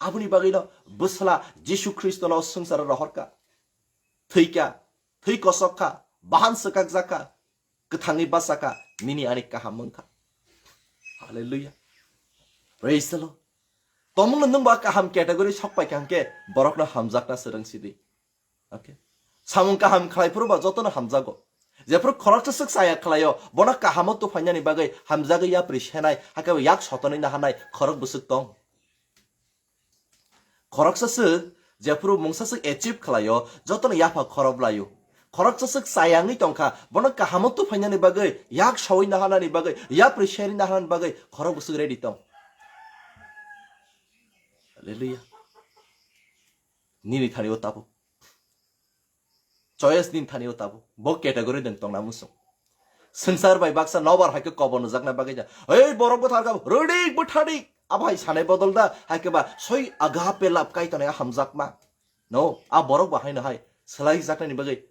Aboni bagwino bwsla Jisu Khristono swngcharo rohorka. Thwikha, thwi kosokha, bahan swkakjakha, kwthangwi bachakha, nini ani kaham wngkha. Hallelujah. Praise the Lord. Tomungno nwng ba kaham category sok paikha hwnkhe borokno hamjakna swrwng sidi. Okay. Samung kaham khlai phuru ba jotono hamjago. Jephuru khoroksa swk chaya khlaio, bono kahamo tuphainani bagwi hamjagwi yapri senai, hakhe bo yak sotonwi naharnai khorok bwswk tong. Khoroksa swk jephuru mungsa swk achieve khlaio, jotono yapha khorop laio. Khoroksa swk chaya wngwi tongkha, bono kahamo tuphainani bagwi, yak sowi naharnani bagwi, yapri seri naharnani bagwi khorok bwswk ready tong. Hallelujah. Nini thani o tabuk. Choice nini thani o tabuk. Bo category nwng tongna muchung. Swngchar bai baksa nobar hai khe kobor nukjakna bagwi ja. Ei borok bwthar kha rwdik bwthardik. Abo hai sanai bodol da hai khe ba soi agape love Kaitor ni hamjakma. No, a borok bo haino hai swlaijaknani bagwi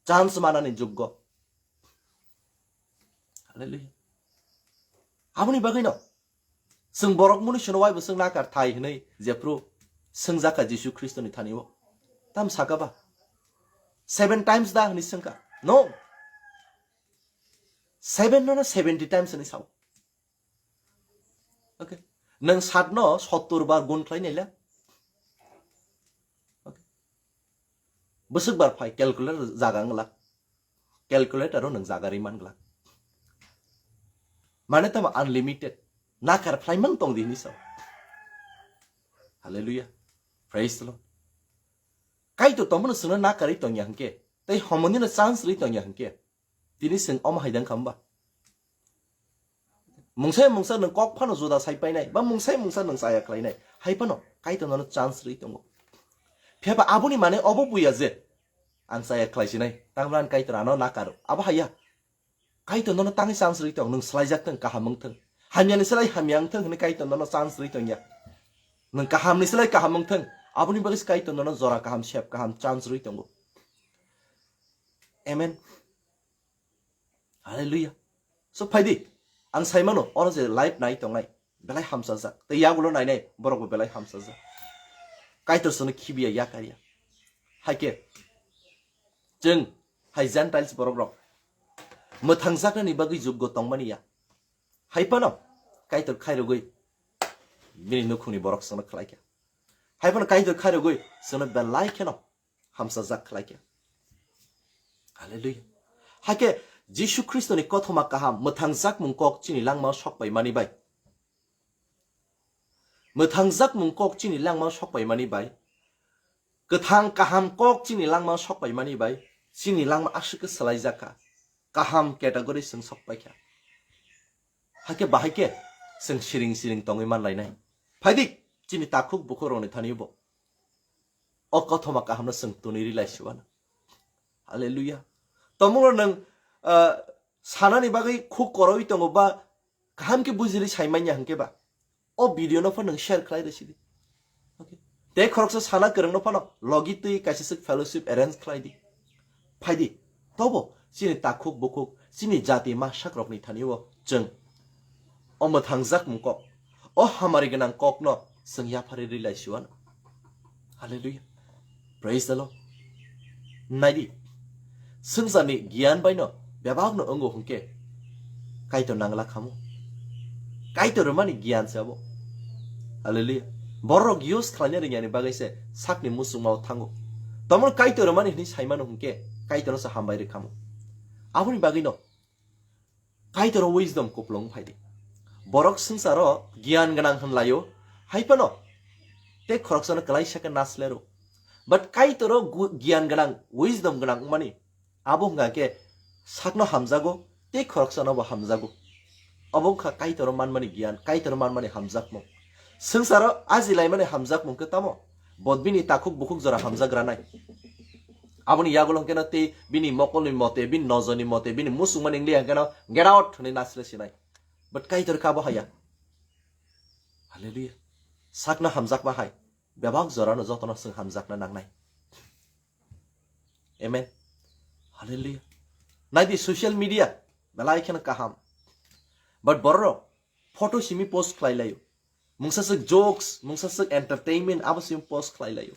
chance manani jukgo. Hallelujah. Aboni bagwino chwng borok mwnwi sino waibo chwng nakar thai hwnwi jephru swngjak kha Jisu Khristoni thani-o. Tam saka ba? Seven times da hwnwi swngkha? No. Seven no, no, seventy times hwnwi sao. Okay. Nwng satno sottor bar gun khlai naila? Okay. Bwswk bar phai calculator jaga wng glak. Calculator o nwng jaga ri man glak. Mane tamo unlimited. Nakar phlai mang tong di hinwi sao. Hallelujah. Praise the Lord. Kaitor tongmano chwngno nakarwi tongya hwnkhe, tei homonino chance rwi tongya hwnkhe, tini chwng omo hai dang kha hwnba? Mungsa mungsa nwng kok phano juda sai painai, ba mungsa mungsa nwng chaya khlainai, hai phano Kaitor nono chance rwi tongo. Phiya ba aboni mane obo buya je, ang chaya khlai sinai, tamo ani Kaitor ano nakaro, abo haiya. Kaitor nono tangwi chance rwi tong, nwng swlaijak thung, kaham wng thung. Hamyani swlai hamya wng thung hwnwi Kaitor nono chance rwi tongya. Nwng kahamni swlai kaham wng thung, aboni bagwi se Kaitor nono jora kaham, sep kaham, chance rwi tongo. Amen. Hallelujah. So phaidi, ang saimano oro je live nai tongnai belai hamsajak, tei yagulo nainai borokbo belai hamsajak. Kaitor sono khibiya yakarya. Haike chwng hai Gentiles borok rok mwthangjaknani bagwi juggo tongmani ya. Hai phano Kaitor khairogwi bini nukhungni borok sono khlaikha. Hai phano Kaitor khairogwi sono belai kheno hamsajak khlaikha. Hallelujah. Haike Jisu Khristoni kothoma kaham mwthangjakmung kok chini langmao sokpaimani bai. Mwthangjakmung kok chini langmao sokpaimani bai. Kwthang kaham kok chini langmao sokpaimani bai. Chini langma aswk khe swlaijakha. Kaham category chwng sokpaikha. Haike bahai khe chwng siring siring tongwi manlainai. Phaidi chini takhuk bukhuk rokni thani bo. O kothoma kahamno chwng twnwi rilai siwano. Hallelujah. Tomungo nwng, ah, sanani bagwi khuk koroi tongo ba kaham khe bujili saimanya hwnkhe ba o video no phano nwng share khlai rw sidi. Okay. Tei khoroksa sana kwrwngno phano logi twi kaisa swk fellowship arrange khlai di. Phaidi, tobo chini takhuk bukhuk, chini jati masak rokni thani o chwng o mwthangjakmung kok, o hamari gwnang kokno chwng yapharwi rilai siwano. Hallelujah. Praise the Lord. Naidi, swngcharni giyan baino bebakno wngo hwnkhe Kaitor nangla khamu. Kaitor rwmani giyan se abo. Hallelujah. Borok use khlaina ringyani bagwi se sakni muchungmao thango. Tamoni Kaitor rwmani hwnwi saimano hwnkhe Kaitorno se hambai rwkhamu. Aboni bagwino Kaitor wisdom kuplung phaidi. Borok swngcharo giyan gwnang hwnlaio, hai phano tei khoroksano kwlaisa khe naslero. But Kaitoro gu-, giyan gwnang, wisdom gwnang wngmani abo hwnka khe sakno hamjago, tei khoroksano bo hamjago. Obo wngkha Kaitoro manmani giyan, Kaitoro manmani hamjakmung. Swngcharo ajilaimani hamjakmung khe tamo? Bo bini takhuk bukhuk jora hamjagranai. Aboni yagulo hwnkhe no tei bini mokolni mote, bini nojorni mote, bini muchungmani wngli hwnkhe no get out hwnwi nasle sinai. But Kaitor khe abo haya. Hallelujah. Sakno hamjakma hai. Bebak jorano jotono chwng hamjakna nangnai. Amen. Hallelujah. Naidi social media belai kheno kaham. But bororok photo simi post khlai laio. Mungsa swk jokes, mungsa swk entertainment abo simi post khlai laio.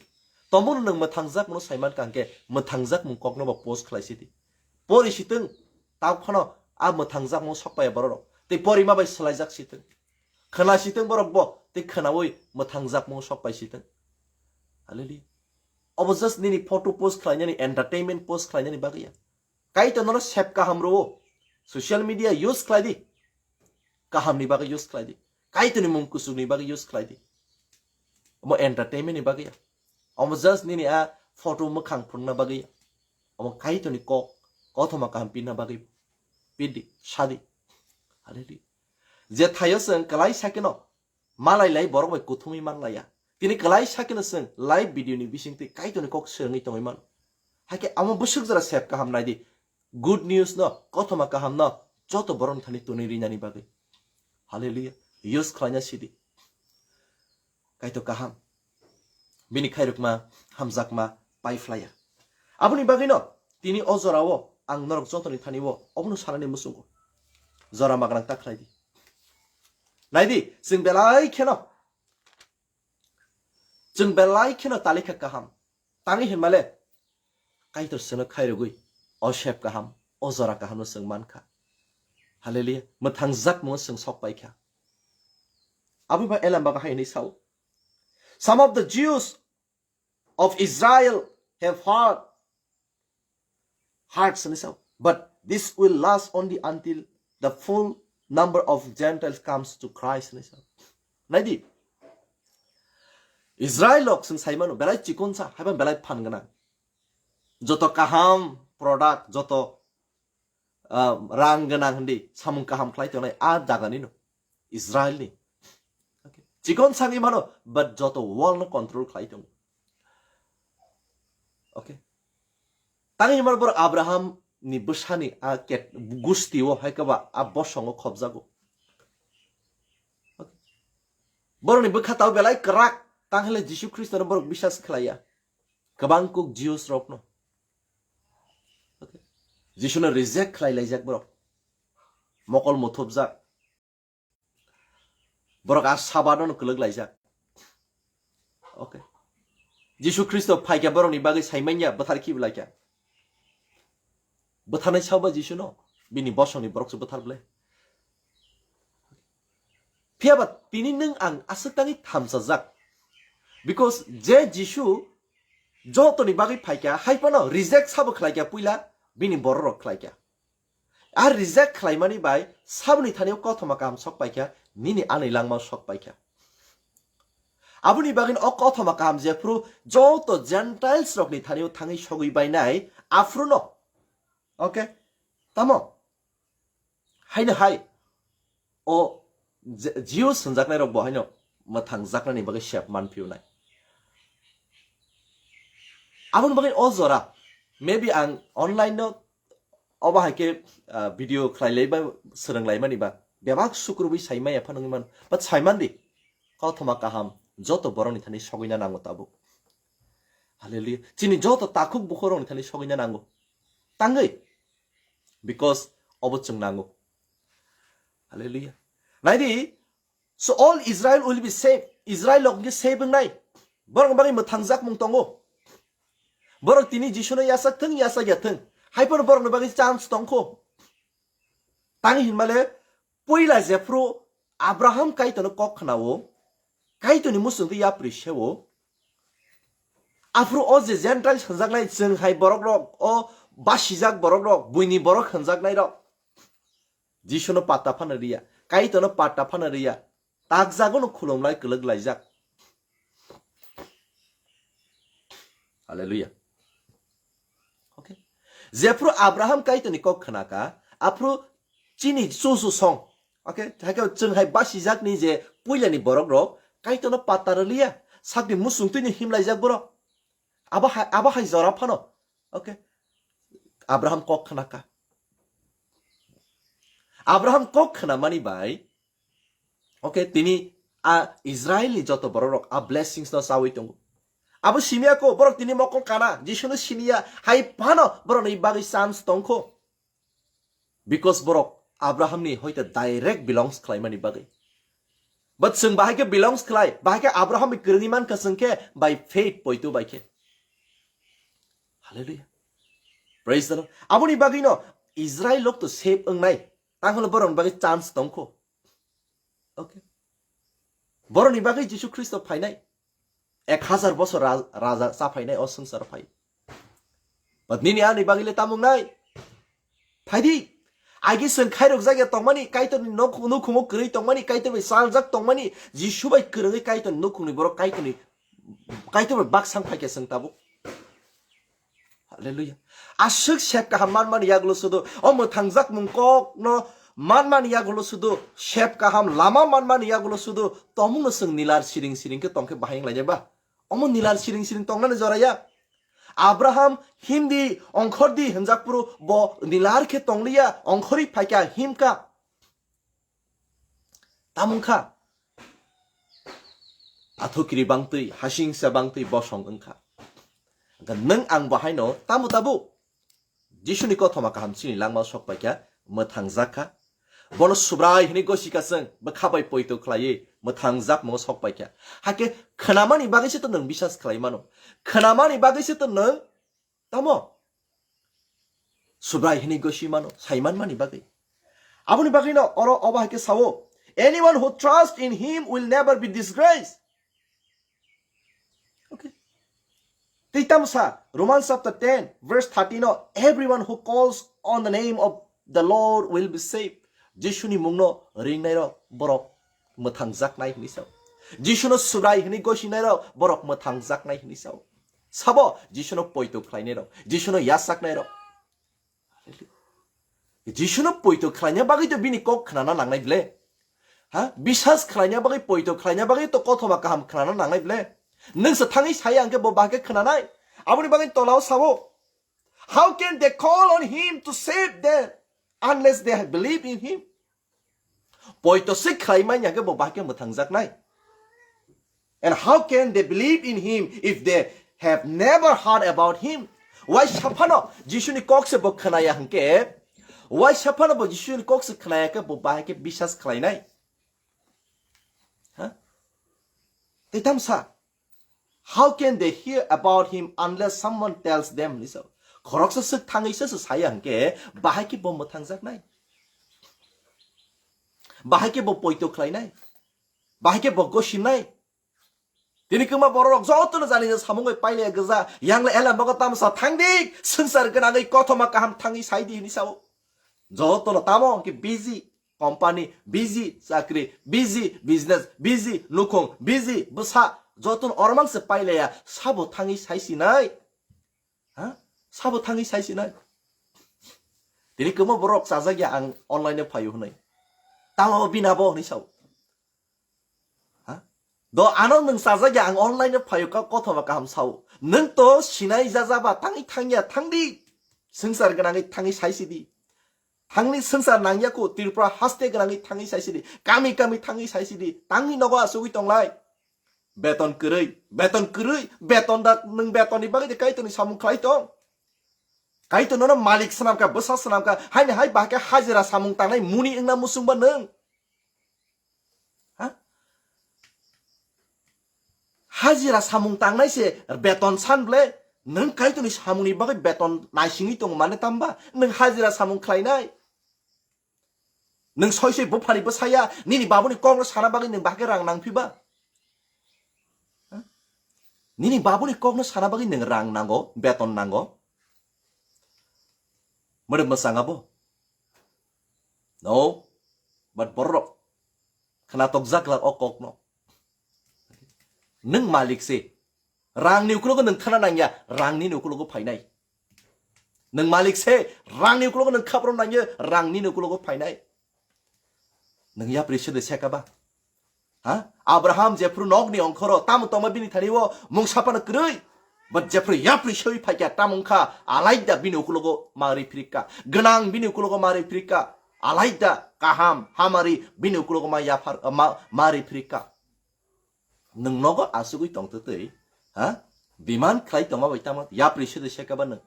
Tomono nwng mwthangjakmano saiman kha hwnkhe mwthangjakmung kokno bo post khlai sidi. Pori sitwng, tabuk phano a mwthangjakmung sokpaiya bororok. Tei porima bai swlaijak sitwng. Khwna sitwng borok bo tei khwnawi mwthangjakmung sokpai sitwng. Hallelujah. Obo just nini photo post khlainani, entertainment post khlainani bagwi ya. Kaitor nono sep kaham rwo. Social media use khlai di. Kahamni bagwi use khlai di. Kaitorni mung kuchukni bagwi use khlai di. Omo entertainment ni bagwi ya. Omo just nini a photo mwkhang phunukna bagwi ya. Omo Kaitorni kok, kothoma kaham pinna bagwi. Pidi, sadi. Hallelujah. Je thaio chwng kwlai sakeno malai lai borok bai kuthumwi manlaiya. Tini kwlai sakeno chwng live video ni bisingtwi Kaitorni kok swrwngwi tongwi mano. Hakhe amo bwswk jora sep kaham naidi. Good news no, kothoma kaham no joto borok thani twnwi rinani bagwi. Hallelujah. Use khlaina sidi. Kaitor kaham. Bini khairokma, hamjakma, paiphlaiya. Aboni bagwino tini o jorao ang norok jotoni thani o obono sanani muchungo. Jora magrang ta khlai di. Naidi, chwng belai kheno, chwng belai kheno talikha kaham. Tangwi hinmale, Kaitor chwngno khairogwi o sep kaham, o jora kahamno chwng mankha. Hallelujah. Mwthangjakmungo chwng sok paikha. Aboni ba Elam baga hai hwnwi sao. Some of the Jews of Israel have heard, heard hwnwi sao. But this will last only until the full number of Gentiles comes to Christ hwnwi sao. Naidi, Israel rok chwng saimano belai chikon sa, haiba belai phan gwnang. Joto kaham product, joto, ah, rang gwnang hindi samung kaham khlai tongnai a jagani no, Israel ni. Okay. Chikon sangwi mano, but joto world no control khlai tongo. Okay. Tangwi himar bor Abraham ni bwsani a ket gusti o hai kaba a bosongo khobjago. Okay. Borokni bwkha tao belai kwrak, tang hwnle Jisu Khristo no borok bisas khlaiya. Kwbang kuk Jews rokno. Okay. Jisuno reject khlai laijak borok. mokol muthupjak. Borok a sabado no kwlwk laijak. Okay. Jisu Khristo phaikha borokni bagwi saimanya bwthar khibi laikha. Bwtharnai sao ba Jisu no? Bini bosongni borok se bwthar ble. Phiya ba tini nwng ang aswk tangwi thamsajak. Because je Jisu jotoni bagwi phaikha, hai phano reject sabo khlaikha puila, bini bororok khlaikha. A reject khlaimani bai saboni thani o kothoma kaham sok paikha, nini ani langma sok paikha. Aboni bagwi o kothoma kaham jephru joto Gentiles rokni thani o thangwi sogwi bainai, aphruno. Okay? Tamo? Haino hai. O Je-, Jews hwnjaknai rok bo haino mwthang jaknani bagwi sep man phiyunai. Aboni bagwi o jora, maybe ang online no obo hai khe, ah, video khlai lai ba, swrwng lai mani ba, bebak sukrubwi sai maya phano wngwi mano. But sai man di, kothoma kaham joto borokni thani sogwina nango tabuk. Hallelujah. Chini joto takhuk bukhuk rokni thani sogwina nango. Tangwi. Because obo chwng nango. Hallelujah. Nai di, so all Israel will be saved. Israel rok hwnkhe save wngnai. Borok bagwi mwthangjak mung tongo. Borok tini Jisuno yasak thung, yasak ya thung. Hai phano borokni bagwi chance tongkho. Tang hinmale, puila jephru Abraham Kaitorno kok khnao, Kaitorni muchungtwi yapri seo, aphru o je Gentile sanjaknai chwng hai borok rok, o basijak borok rok, buini borok hwnjaknai rok, Jisuno patta phano riya, Kaitorno patta phano riya, takjago no khulumlai kwlwk laijak. Hallelujah. Okay. Jephru Abraham Kaitorni kok khnaka, aphru chini chuchu song. Okay, haikhe chwng hai basijakni je puilani borok rok Kaitorno patta rwliya, sakni muchungtwino himlaijak borok. Abo hai, abo hai jora phano. Okay. Abraham kok khnaka. Abraham kok khnamani bai, okay, tini a Israelni joto borok rok a blessings no chawi tongo. Abo simiya ko, borok tini mokol kana, Jisuno siniya, hai phano borokni bagwi chance tongkho. Because borok Abrahamni hoite direct belongs khlaimani bagwi. But chwng bahai khe belongs khlai, bahai khe Abrahamni kwrwngwi mankha chwng khe by faith poito bai khe. Hallelujah. Praise the Lord. Aboni bagwino Israel lok to save wngnai. Tangkholo borokni bagwi chance tongkho. Okay. Borokni bagwi Jisu Khristo phainai. Ek hazar bosor ra-, raja cha phainai o swngcharo phai. But nini ani bagwi le tamung nai. Phaidi. Agi chwng khairok jagya tongmani, Kaitorni nok-, nukhungo kwrwi tongmani, Kaitor bai chaljak tongmani, Jisu bai kwrwngwi Kaitorni nukhungni borok Kaitorni, Kaitor bai baksang phaikha chwng tabuk. Hallelujah. Aswk sep kaham manmani yagulo sudu, o mwthangjak mung kok no manmani yagulo sudu, sep kaham lama manmani yagulo sudu, tomung no chwng nilar siring siring khe tongkhe bahai wnglainai ba? Omo nilar siring siring tongnani joraya. Abraham himdi, ongkhordi hwnjak phuru bo nilar khe tongliya, ongkhorwi phaikha, himkha. Tamung kha. Athukiri bangtwi, hasingsa bangtwi bosong wngkha. Hwnkhe nwng ang bahaino tamo tabuk? Jisuni kothoma kaham chini langma sok paikha, mwthangjak kha. Bono Subrai hwnwi gosi kha chwng, bwkha bai poito khlaiwi mwthangjak mongo sok paikha. Hakhe khnamani bagwi se to nwng bisas khlai mano. Khnamani bagwi se to nwng tamo Subrai hwnwi gosi mano, sai manmani bagwi. Aboni bagwino oro obo hai khe sao, "Anyone who trusts in him will never be disgraced." Okay. Tei tamo sa, Romans chapter ten, verse thirteen o, "Everyone who calls on the name of the Lord will be saved." Jisuni mungno ringnai rok borok mwthangjaknai hwnwi sao. Jisuno Subrai hwnwi gosinai rok borok mwthangjaknai hwnwi sao. Sabo Jisuno poito khlainai rok, Jisuno yachaknai rok. Jisuno poito khlaina bagwi to bini kok khnana nangnai ble. Ha? Bisas khlaina bagwi, poito khlaina bagwi to kothoma kaham khnana nangnai ble. Nwng se thangwi sai ang khe bo bahai khe khnanai. Aboni bagwi tolao sao. How can they call on him to save them unless they have believed in him? Poito se khlai manya khe bo bahai khe mwthangjaknai. And how can they believe in him if they have never heard about him? Wai saphano Jisuni kok se bo khnaya hwnkhe, Waisa phano bo Jisuni kok se khnaya khe bo bahai khe bisas khlainai? Ha? Tei tamsa, "How can they hear about him unless someone tells them?" hinwi sao. Khoroksa swk thangwi se se saya hwnkhe bahai khe bo mwthangjaknai? Bahai khe bo poito khlainai? Bahai khe bo gosinai? Tini kwma bororok jotono jani je samung bai pailaya gwja, yang le elam bago tamsa thangdi, swngchar gwnangwi kothoma kaham thangwi saidi hinwi sao. Jotono tamo hwnkhe busy company, busy chakri, busy business, busy nukhung, busy bwsa, jotono ormang se pailaya, sabo thangwi saisinai? Ha? Sabo thangwi saisinai? Tini kwma borok chajakya ang online-o phaio hwnwi. Tamo bini abo hwnwi sao. Ha? Do ano nwng chajakya ang online-o phaio ka kothoma kaham sao. Nwng to sinai jajaba thangwi thangya thangdi. Swngchar gwnangwi thangwi saisidi. Thangni swngchar nangya khu Tripura haste gwnangwi thangwi saisidi. Kami kami thangwi saisidi. Tangni nogo asugwi tonglai. Beton kwrwi, beton kwrwi, beton da nwng betonni bagwi de Kaitorni samung khlai tong. Kaitor nono malik swnamkha, bwsa swnamkha, haini hai bahai khe hajira samung tangnai muni wngna muchungba nwng. Ha? Hajira samung tangnai se beton san ble, nwng Kaitorni samungni bagwi beton naisingwi tongo mane tamba nwng hajira samung khlainai? Nwng soi soi buphani bwsaya, nini babuni kokno sana bagwi nwng bahai khe rang nangphiba? Ha? Nini babuni kokno sana bagwi nwng rang nango, beton nango. Mare mwchang abo? No, but borok khna tokjak lak o kokno. Nwng malik se, rangni ukulogo nwng thana nangya, rang nini ukulogo phainai. Nwng malik se, rangni ukulogo nwng khaprom nangya, rang nini ukulogo phainai. Nwng yapri se de seka ba? Ha? Abraham jephru nokni ongkhoro tamo tongma bini thani o mungsa phano kwrwi. But jephru yapri soi phaikya tamo wngkha alaida bini ukulogo ma ri phirikka. Gwnang bini ukulogo ma ri phirikka. Alaida kaham hamari bini ukulogo ma yaphar, ma, ma ri phirikka. Nwng nogo asugwi tongtwtwi, ha? Biman khlai tongma bai tamo yapri se de seka ba nwng.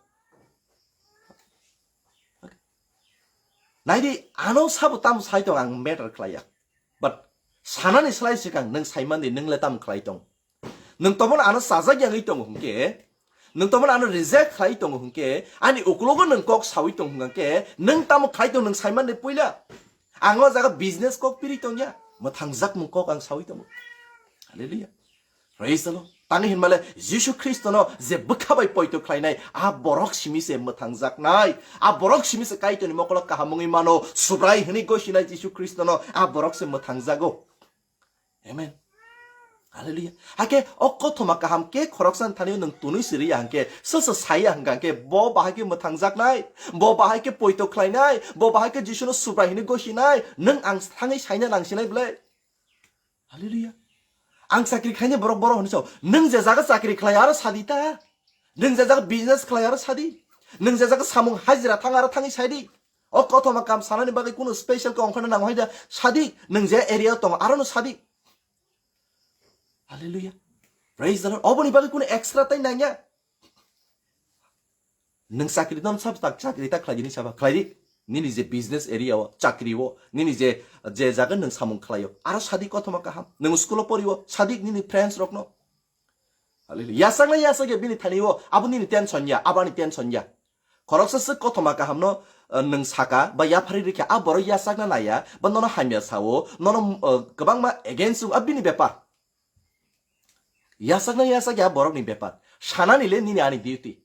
Naidi, ano sabo tam sai tong ang matter khlaiya. But sanani slai swkang nwng saimandi nwng le tam khlai tong. Nwng tomono ano sajak yangwi tongo hwnkhe, nwng tomono ano reject khlai tongo hwnkhe, ani ukulogo nwng kok sawi tong hwnkhe, nwng tamo khlai tong nwng saimandi puila. Ang o jaga business kok piri tongya, mwthangjakmung kok ang sawi tongo. Hallelujah. Praise the Lord. Tani hinmale Jisu Khristono je bwkha bai poito khlainai, a borok simi se mwthangjaknai. A borok simi se Kaitorni mokolo kaham wngwi mano. Subrai hwnwi gosinai Jisu Khristono a borok se mwthangjago. Amen. Hallelujah. Hake o kothoma kaham ke khoroksa thani nwng tunui siri ya hwnkhe, soso sai ya hwnkha hwnkhe, bo bahai khe mwthangjaknai, bo bahai khe poito khlainai, bo bahai khe Jisuno Subrai hwnwi gosinai, nwng ang thangwi saina nangsinai bwle. Hallelujah. Ang chakri khaini borok borok hwnwi sao. Nwng je jaga chakri khlai aro sadi ta. Nwng je jaga business khlai aro sadi. Nwng je jaga samung hajira thang aro thangwi sadi. O kothoma kam sanani bagwi kunu special khe ongkhorna nango hai da sadi. Nwng je area o tongo aro no sadi. Hallelujah. Praise the Lord. Oboni bagwi kunu extra tai nangya. Nwng chakri no sab tak chakri ta khlai di ni saba khlai di. Nini je business area o, chakri o, nini je, je jaga nwng samung khlai o, aro sadi kothoma kaham. Nwng school o pori o, sadi nini friends rok no. Hallelujah. Yasakna yasak ya bini thani o, abo nini tension ya, abo ani tension ya. Khoroksa swk kothoma kaham no, eh, nwng saka, ba yaphari rikha, a borok yasakna naiya, ba nono hamya sao, nono, eh, kwbangma against o, a bini bepar. Yasakna yasak ya borokni bepar. Sanani le nini ani duty.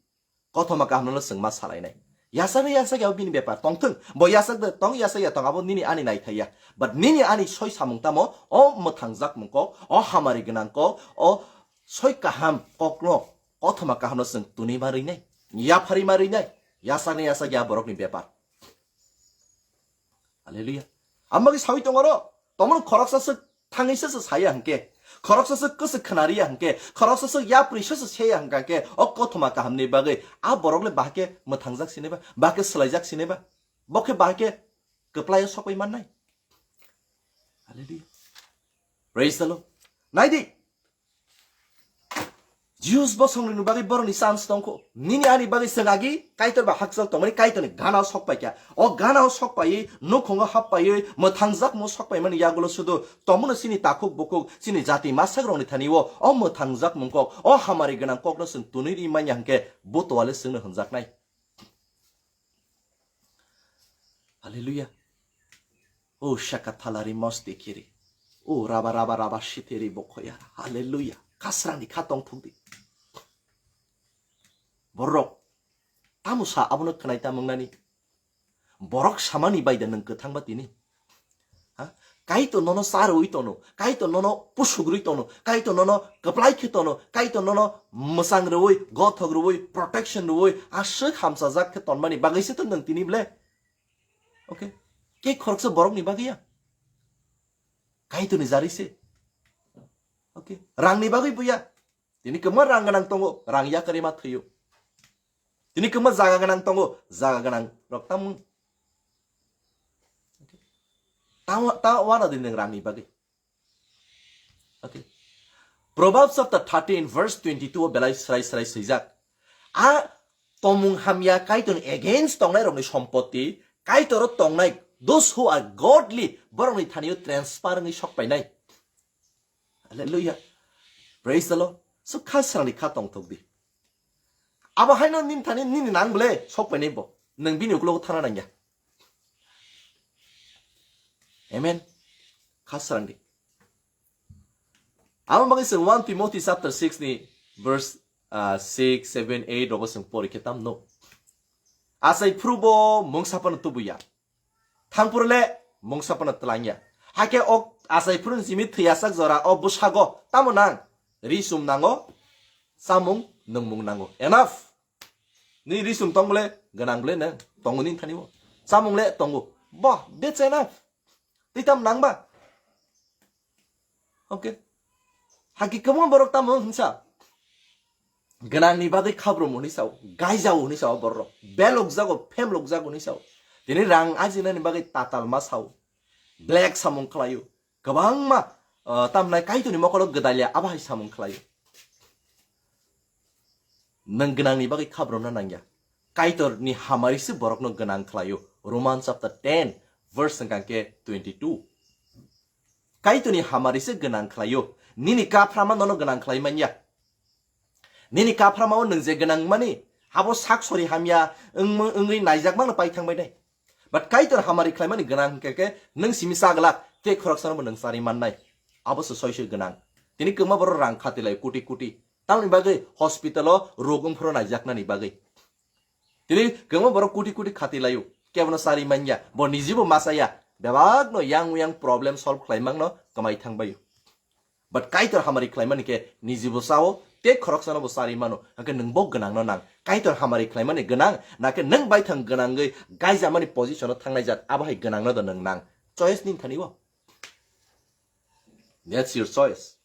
Kothoma kaham no swngma salainai. Yasakna yasak ya bini bepar. Tongthwng. Bo yasak de tong, yasak ya tong, abo nini ani naithai ya. But nini ani soi samung tamo, o mwthangjak mung kok, o hamari gwnang kok, o soi kaham kok no, kothoma kaham no swng tuni ma rinai. Yaphari ma rinai. Yasakna yasak ya borokni bepar. Hallelujah. Amagi sawi tongoro, tomon khoroksa swk thangwi se se saya hwnkhe, khoroksa swk kwswk khnariya hwnkhe, khoroksa swk yapri se se seya hwnkha hwnkhe, o kothoma kahamni bagwi a borok le bahai khe mwthangjak sineba, bahai khe swlaijak sineba, bo khe bahai khe kwplaio sokwi mannai. Hallelujah. Praise the Lord. Naidi. Jews bosongrokni bagwi borokni chance tongkho. Nini ani bagwi chwng agi Kaitor ba hakchal tongmani Kaitorni ganao sokpaikha. O ganao sokpaiwi, nukhungo happaiwi, mwthangjak mung sokpaimani yagulo sudu tomono chini takhuk bukhuk, chini jati masakrokni thani o, o mwthangjak mung kok, o hamari gwnang kokno chwng twnwi ri manya hwnkhe bo toale chwngno hwnjaknai. Hallelujah. O shakathalari mosti kiri. O raba raba raba shiteri bokoya. Hallelujah. Kasrani kha tongthokdi. Borok. Tamo sa abono khwnai ta mwngnani. Borok samani baida nwng kwthang ba tini. Ha? Kaitor nono cha rwui tono, Kaitor nono pusuk rwui tono, Kaitor nono kwplai khe tono, Kaitor nono mwchang rwui, gothok rwui, protection rwui, aswk hamchajak khe tonmani bagwi se to nwng tini ble. Okay? Ke khoroksa borokni bagwi ya? Kaitorni jari se. Okay? Rangni bagwi buya. Tini kwma rang gwnang tongo, rang yakarima thwiyo. Tini kwma jaga gwnang tongo, jaga gwnang rok tamung. Ta, ta wana di nwng rangni bagwi. Okay. Proverbs chapter thirteen verse twenty-two o belai srai srai swijak. A tomung hamya Kaitorni against tongnai rokni sompoti, Kaitor o tongnai, those who are godly, borokni thani o transfer wngwi sokpainai. Hallelujah. Praise the Lord. So kha srangni kha tongthok di. Abo haino nini thani nini nang ble sokpainai bo. Nwng bini uklogo thana nangya. Amen. Kha srang di. Abo bagwi chwng one Timothy chapter six ni verse, ah, six, seven, eight rogo chwng pori khe tam no. Achai phuru bo mungsa phano tubuya. Thangphuru le mungsa phano twlangya. Hakhe o achai phuru ni simi thwiyasak jora o bwsago tamo nang? Ri chum nango, chamung nwngmung nango. Enough. Ni ri chum tong bole gwnang bole nang tongo ni thani bo. Chamung le tongo. Bo, that's enough. Twi tam nang ba? Okay. Haki kwbangma borok tamo hinsa. Gwnangni bagwi khabrum hwnwi sao, gaijao hwnwi sao borok. Belokjago, phemlokjago hwnwi sao. Tini rang ajinani bagwi tatal ma sao. Black samung khlaio. Kwbangma, uh, tamnai Kaitorni mokolo gwdalya abo hai samung khlaio. Nwng gwnangni bagwi khabrumna nangya. Kaitorni hamari se borokno gwnang khlaio. Roman chapter ten, verse hwnkha khe twenty-two. Kaitorni hamari se gwnang khlaio. Nini kaphrama nono gwnang khlai manya. Nini kaphrama o nwng je gwnang mani, abo sak sori hamya wng-, wngwi naijak mano pai thang bai nai. But Kaitor hamari khlaimani gwnang hwnkhe khe nwng simi chaglak tei khoroksano bo nwng chari mannai. Abo se soiso gwnang. Tini kwma borok rang khati lai kuti kuti. Tamoni bagwi hospital o rog wngphuru naijaknani bagwi. Tini kwbangma borok kuti kuti khati laio, kebono chari manya, bo nijibo machaya, bebakno yang yang problem solve khlaimangno kwmai thangbaio. But Kaitor hamari khlaimani khe nijibo chao, tei khoroksano bo chari mano, hwnkhe nwng bo gwnangno nang. Kaitor hamari khlaimani gwnang, nakhe nwng baithang gwnangwi gaijamani position-o thangnai jat, abo hai gwnangno do nwng nang. Choice nini thani o. That's your choice.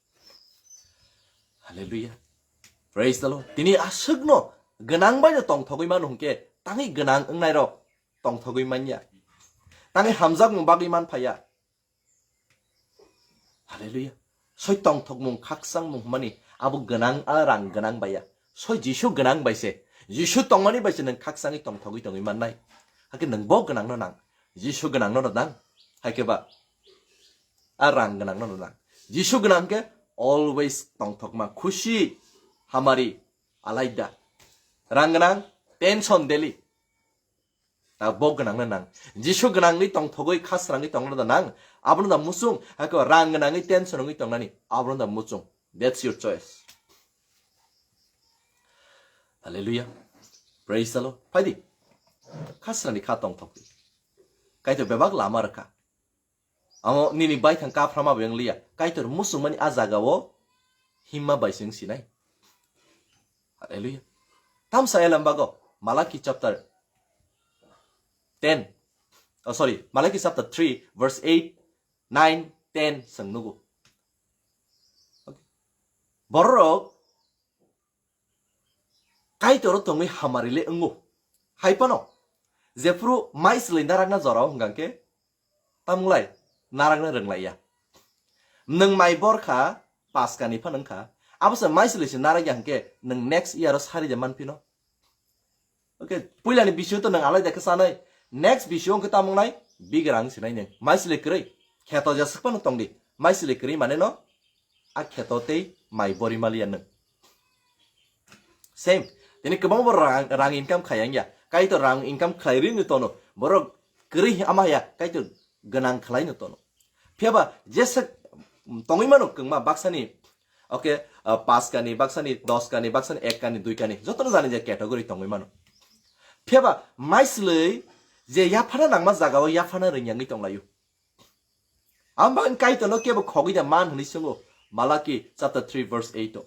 Hallelujah. Praise the Lord. Tini aswkno gwnang bai no tongthogwi mano hwnkhe, tangwi gwnang wngnai rok tongthogwi manya. Tangwi hamjakmung bagwi man phaya. Hallelujah. Soi tongthokmung, khakchangmung hwnmani abo gwnang, a rang gwnang baiya. Soi Jisu gwnang bai se. Jisu tongmani bai se nwng khakchangwi tongthogwi tongwi mannai. Hakhe nwng bo gwnangno nang. Jisu gwnangno nang. Haikhe ba a rang gwnangno nang. Jisu gwnang khe always tongthokma, khusi, hamari, alaida. Rang gwnang, tension daily. Ta bo gwnangno nang. Jisu gwnangwi tongthogwi khasrangwi tongno da nang. Abono da muchung, hakhe rang gwnangwi tension wngwi tongnani. Abono da muchung. That's your choice. Hallelujah. Praise the Lord. Phaidi. Khasrani kha tongthokdi. Kaitor bebak lama rwkha. Amo nini baithang kaphrama bai wng liya. Kaitor muchungmani a jagao himma bai se wng sinai. Hallelujah. Tamsa elam bago Malaki chapter ten. Oh, sorry, Malaki chapter three, verse eight, nine, ten seng nugo. Okay. Borok Kaitor tongwi hamari le wngo. Hai phano, jephru mai swlwi narakna jorao hwnkha khe, tamwlai narakna rwnglaiya. Nwng mai bor kha, paskani phano wngkha, Abo se maisilwi se narak ya hwnkhe nwng next year o sari de manphino. Okay, puilani bisio to nwng alai de khe sanai. Next bisio hwnkhe tamung nai bigra wng sinai nwng. Maisilwi kwrwi. Kheto jeswk phano tongdi. Maisilwi kwrwi mane no a kheto tei mai bori maliya nwng. Same. Tini kwbangma borok rang, rang income khlai ya. Kaitor rang income khlai rwi no tono. Borok kwrwi ama ya. Kaitor gwnang khlai no tono. Phiyaba jesa tongwi mano kwngma baksani, okay, ah, pas kani, baksani dos kani, baksani ek kani, dui kani, jotono jani je category tongwi mano. Phiyaba maisilwi je yaphana nangma jagao yaphana rwngya wngwi tonglaio. Ang bangni Kaitorno kebo khogwi da man hwnwi swngo, Malaki chapter three verse eight o.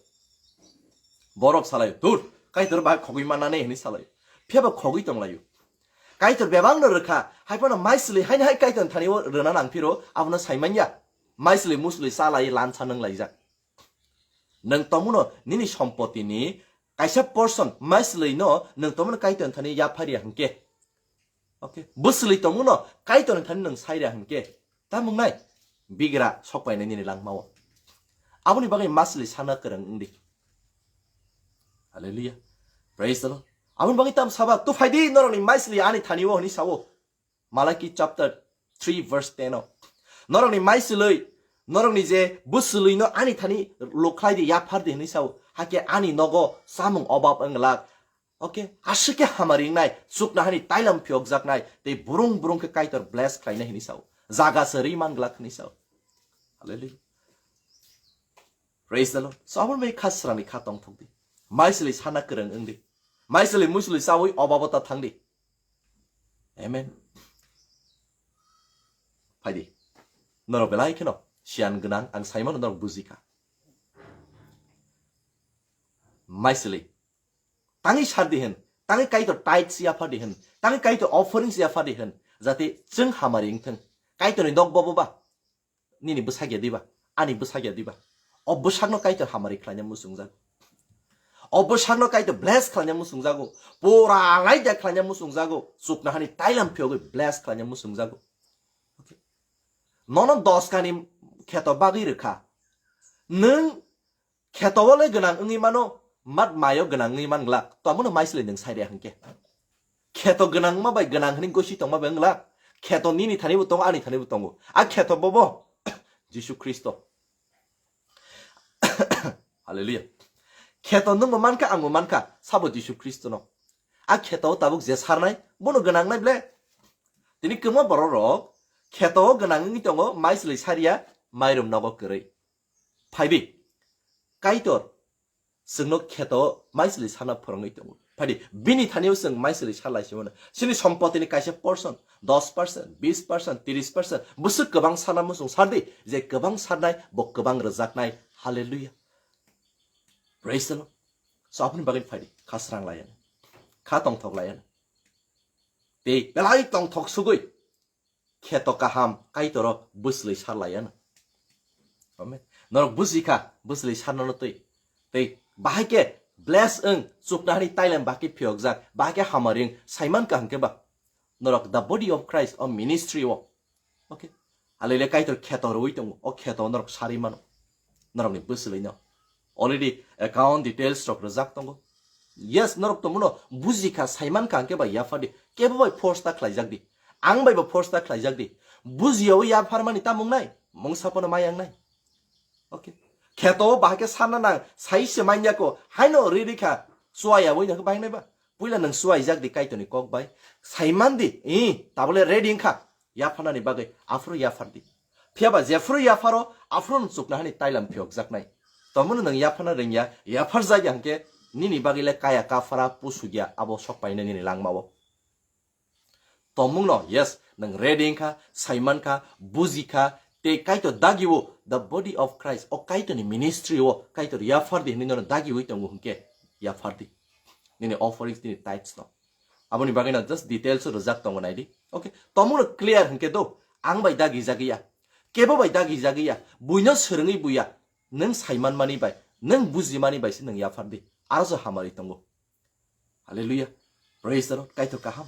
Borok salai, "Dur, Kaitor bai khogwi mannani," hwnwi salai. Phiyaba khogwi tonglaio. Kaitor bebakno rwkha, hai phano maisilwi haino hai Kaitorni thani-o rwna nangphiro, abono saimanya. Maisilwi musilwi chalai lansa nwnglaijak. Nwng tongmano nini sompotini kaisa portion maisilwino nwng tongmano Kaitorni thani yapharya hwnkhe. Okay. Bwswlwi tongmano Kaitorni thani nwng sairya hwnkhe. Tamung nai bigra sokpainai nini langmao. Aboni bagwi maisilwi sana kwrwng wngdi. Hallelujah. Praise the Lord. Aboni bagwi tam saba, "Tuphaidi norokni maisilwi ani thani-o," hwnwi sao. Malaki chapter three verse ten o. Norokni maisilwi, norokni je bwswlwino ani thani lukhlai di, yaphar di hwnwi sao. Hakhe ani nogo chamung obab wnglak. Okay, aswk khe hamari wngnai, chuknohani tailam phiyokjaknai, tei burung burung khe Kaitor bless khlainai hwnwi sao. Jaga se rwi man glak hwnwi sao. Hallelujah. Praise the Lord. So, aboni bagwi kha srangni kha tongthok di. Maisilwi sana kwrwng wng di. Maisilwi muisilwi chawi obabo ta thang di. Amen. Phai di. Norok belai kheno siyan gwnang, ang saimano norok buji kha. Maisilwi. Tangwi sar di hwn, tangwi Kaitor tithes yapha di hwn, tangwi Kaitor offerings yapha di hwn, jate chwng hamari wng thung. Kaitorni nok bobo ba? Nini bwsak ya diba? Ani bwsak ya diba? O bwsakno Kaitor hamari khlaina muchungjago. O bwsakno Kaitor bless khlaina muchungjago. Pura alaida khlaina muchungjago. Chuknohani tailam phiyogwi bless khlaina muchungjago. Okay. Nono dos kani kheto bagwi rwkha. Nwng kheto o le gwnang wngwi mano, mat mayo gwnang wngwi man glak, to abono maisilwi nwng sai rya hwnkhe. Kheto gwnang wngma bai gwnang hwnwi gosi tongma bai wng glak. Kheto nini thani bo tongo, ani thani bo tongo. A kheto bobo Jisu Khristo. Hallelujah. Kheto nwngbo mankha, angbo mankha, sabo Jisu Khristono. A kheto o tabuk je sarnai, bono gwnang nai ble. Tini kwbangma borok rok kheto o gwnang wngwi tongo, maisilwi sai rya, mairum nogo kwrwi. Phai di, Kaitor chwngno kheto maisilwi sana phwrwngwi tongo. Phai di, bini thani-o chwng maisilwi sa lai se mano. Chini sompotini kaisa portion, dos percent, bis percent, tris percent, bwswk kwbang sana muchung sar di, je kwbang sarnai, bo kwbang rwjaknai. Hallelujah. Praise the Lord. So, aboni bagwi phai di, kha srang laiya, kha tongthok laiya. Tei belai tongthok sugwi, kheto kaham Kaitoro bwswlwi sarlaiya no. Amen. Norok buji kha, bwswlwi sarnano twi. Tei bahai khe bless wng, chuknohani tailam bahai khe phiyokjak, bahai khe hamari wng, saiman kaham khe ba. Norok the body of Christ o ministry o. Okay. Alele Kaitor kheto rwui tongo, o kheto norok sarwi mano. Norokni bwswlwino. Already account details rok rwjak tongo. Yes, norok tongmano buji kha, saiman kha hwnkhe ba yaphardi. Kebo bai force ta khlaijak di. Ang bai bo force ta khlaijak di. Bujiyawi yapharmani tamung nai. Mungsa pono mai ang nai. Okay. Kheto o bahai khe sanna nang, sai se manya ko, haino ri ri kha, suai aboi nang bahai nai ba. Puila nang suai jak di Kaitorni kok bai. Saiman di, i, tabole ready wngkha. Yapharnani bagwi, aphuru yaphar di. Phiyaba jephuru yapharo, aphuru nwng chuknohani tailam phiyokjaknai. Tomono nwng yapharna rwngya, yaphar jaya hwnkhe, nini bagwi le kaya kaphara pusugya, abo sok painai nini langmao. Tongmungno, yes, nwng ready wngkha, saiman kha, buji kha, tei Kaitor dagi o, the body of Christ, o Kaitorni ministry o, Kaitor yaphar di hwnwi nono dagiwi tongo hwnkhe, yaphar di. Nini offerings, nini tithes no. Aboni bagwi no just details o rwjak tongo nai di. Okay, tongmungno clear hwnkhe do, ang bai dagi jagwi ya, kebo bai dagi jagwi ya, buino swrwngwi buya, nwng saiman mani bai, nwng buji mani bai se nwng yaphar di. Aro se hamari tongo. Hallelujah. Praise the Lord. Kaitor kaham.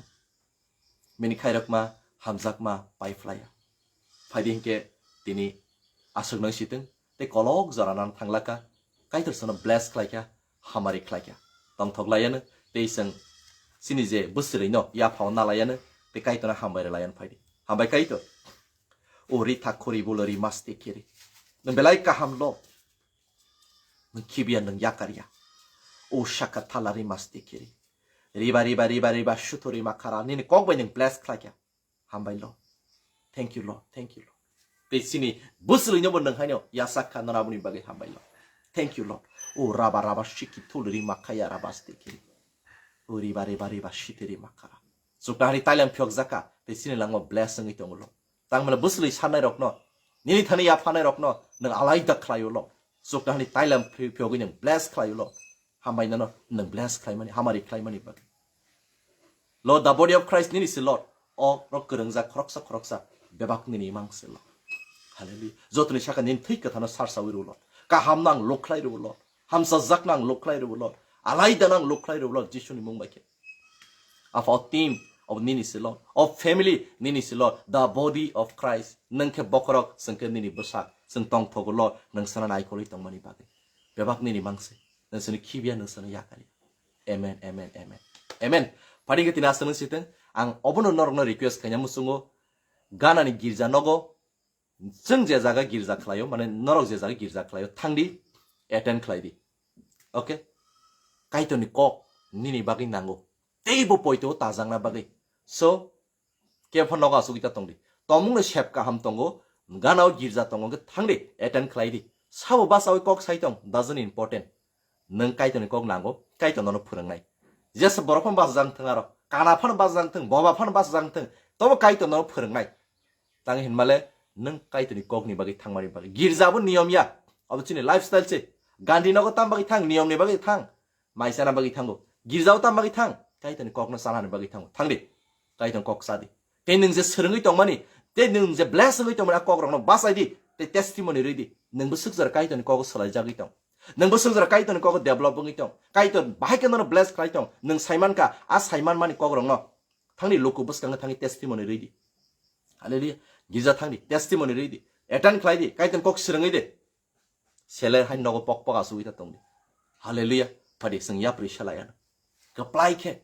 Bini khairokma, hamjakma, pai phlaiya. Phaidi hinkhe tini aswk nang sitwng, tei kolok jora nang thanglaka. Kaitor sono bless khlaikha, hamari khlaikha. Tongthok laiano tei chwng chini je bwswrwino yaphao nalaiano tei Kaitorno hambai rwlaiano phaidi. Hambai Kaitor. O ri thak khori bolo ri maste kiri. Nwng belai kaham lo. Nwng khibiya nwng yakarya. O shaka thala ri maste kiri. Riba riba riba riba suthori makhara nini kok bai nwng bless khlaikha. Hambai lo. Thank you Lord. Thank you Lord. Tei chini bwswrwino bo nwng haino yasak kha nora boni bagwi hambai lo. Thank you Lord. O raba raba shiki thul ri makhaya raba ste kiri. O riba riba riba shite ri makhara. Chukta hari tailam phiyok jaka tei chini langma bless wngwi tongo lo. Tangmani bwswrwi sanai rokno, nini thani yaphanai rokno nwng alaida khlaio lo. Chukta hani tailam phi-, phiyogwi nwng bless khlaio lo. Hambai nono nwng bless khlaimani, hamari khlaimani bagwi. Lord, the body of Christ nini se Lord. O rok kwrwngjak khoroksa khoroksa bebak nini mang se Lord. Hallelujah. Jotoni saka nini thwi kwthano sarsawi rw Lord. Kaham nang lukhlai rw Lord. Hamsajak nang lukhlai rw Lord. Alaida nang lukhlai rw Lord. Jisuni mung bai khe. Of our team of nini se Lord. Of family nini se Lord. The body of Christ. Nwng khe bokhorok, chwng khe nini bwsak. Chwng tongthogo Lord. Nwng sana naikolwi tongmani bagwi. Bebak nini mang se. Nwng sini khibiya, nwng sini yakari. Amen, amen, amen. Amen. Phaidi khe tini aswk nwng sitwng. Ang obono norokno request khaina muchungo. Ganani girja nogo. Chwng je jaga girja khlaio, mane norok je jaga girja khlaio, thangdi attend khlaidi. Okay? Kaitorni kok nini bagwi nango. Teibo poito tajakna bagwi. So, kepha nogo asugwi ta tongdi. Tomungno sep kaham tongo, ganao girja tongo, hwnkhe thangdi, attend khlaidi. Sabo basawi kok sai tong, doesn't important. Nwng Kaitorni kok nango, Kaitor nono phwrwngnai. Jesa borok phano bachajak thwng aro, kana phano bachajak thwng, boba phano bachajak thwng, tobo Kaitor nono phwrwngnai. Tang hinmale nwng Kaitorni kokni bagwi thangmani bagwi. Girja bo niyom ya, abo chini lifestyle se. Gandhi nogo tam bagwi thang, niyomni bagwi thang, mai chana bagwi thango. Girjao tam bagwi thang, Kaitorni kokno chanani bagwi thango. Thangdi, Kaitorni kok chadi. Tei nwng je swrwngwi tongmani, tei nwng je bless wngwi tongmani, a kokrokno bachaidi, tei testimony rwidi. Nwngbo swkjora Kaitorni kogo swlaijagwi tong. Nwngbo swkjora Kaitorni kogo develop wngwi tong. Kaitor bahai khe nono bless khlai tong. Nwng saimankha, a saimanmani kokrokno. Thangdi luku bwskango thangwi testimony rwidi. Hallelujah. Girja thangdi, testimony rwidi. Attend khlaidi, Kaitorni kok swrwngwi de. Sele hai nogo pok pok asugwi ta tongdi. Hallelujah. Phaidi chwng yapri selai ano. Kwplai khe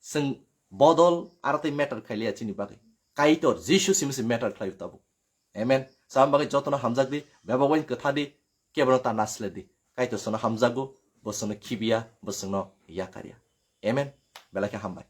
chwng bodol aro tei matter khailiya chini bagwi. Kaitor Jisu simi se matter khlaio tabuk. Amen. Cham bagwi jotono hamjak di, bebak bai kwtha di, kebono ta nasle di. Kaitor sono hamjago, bo sono khibiya, bo sono yakarya. Amen. Belai khe hambai.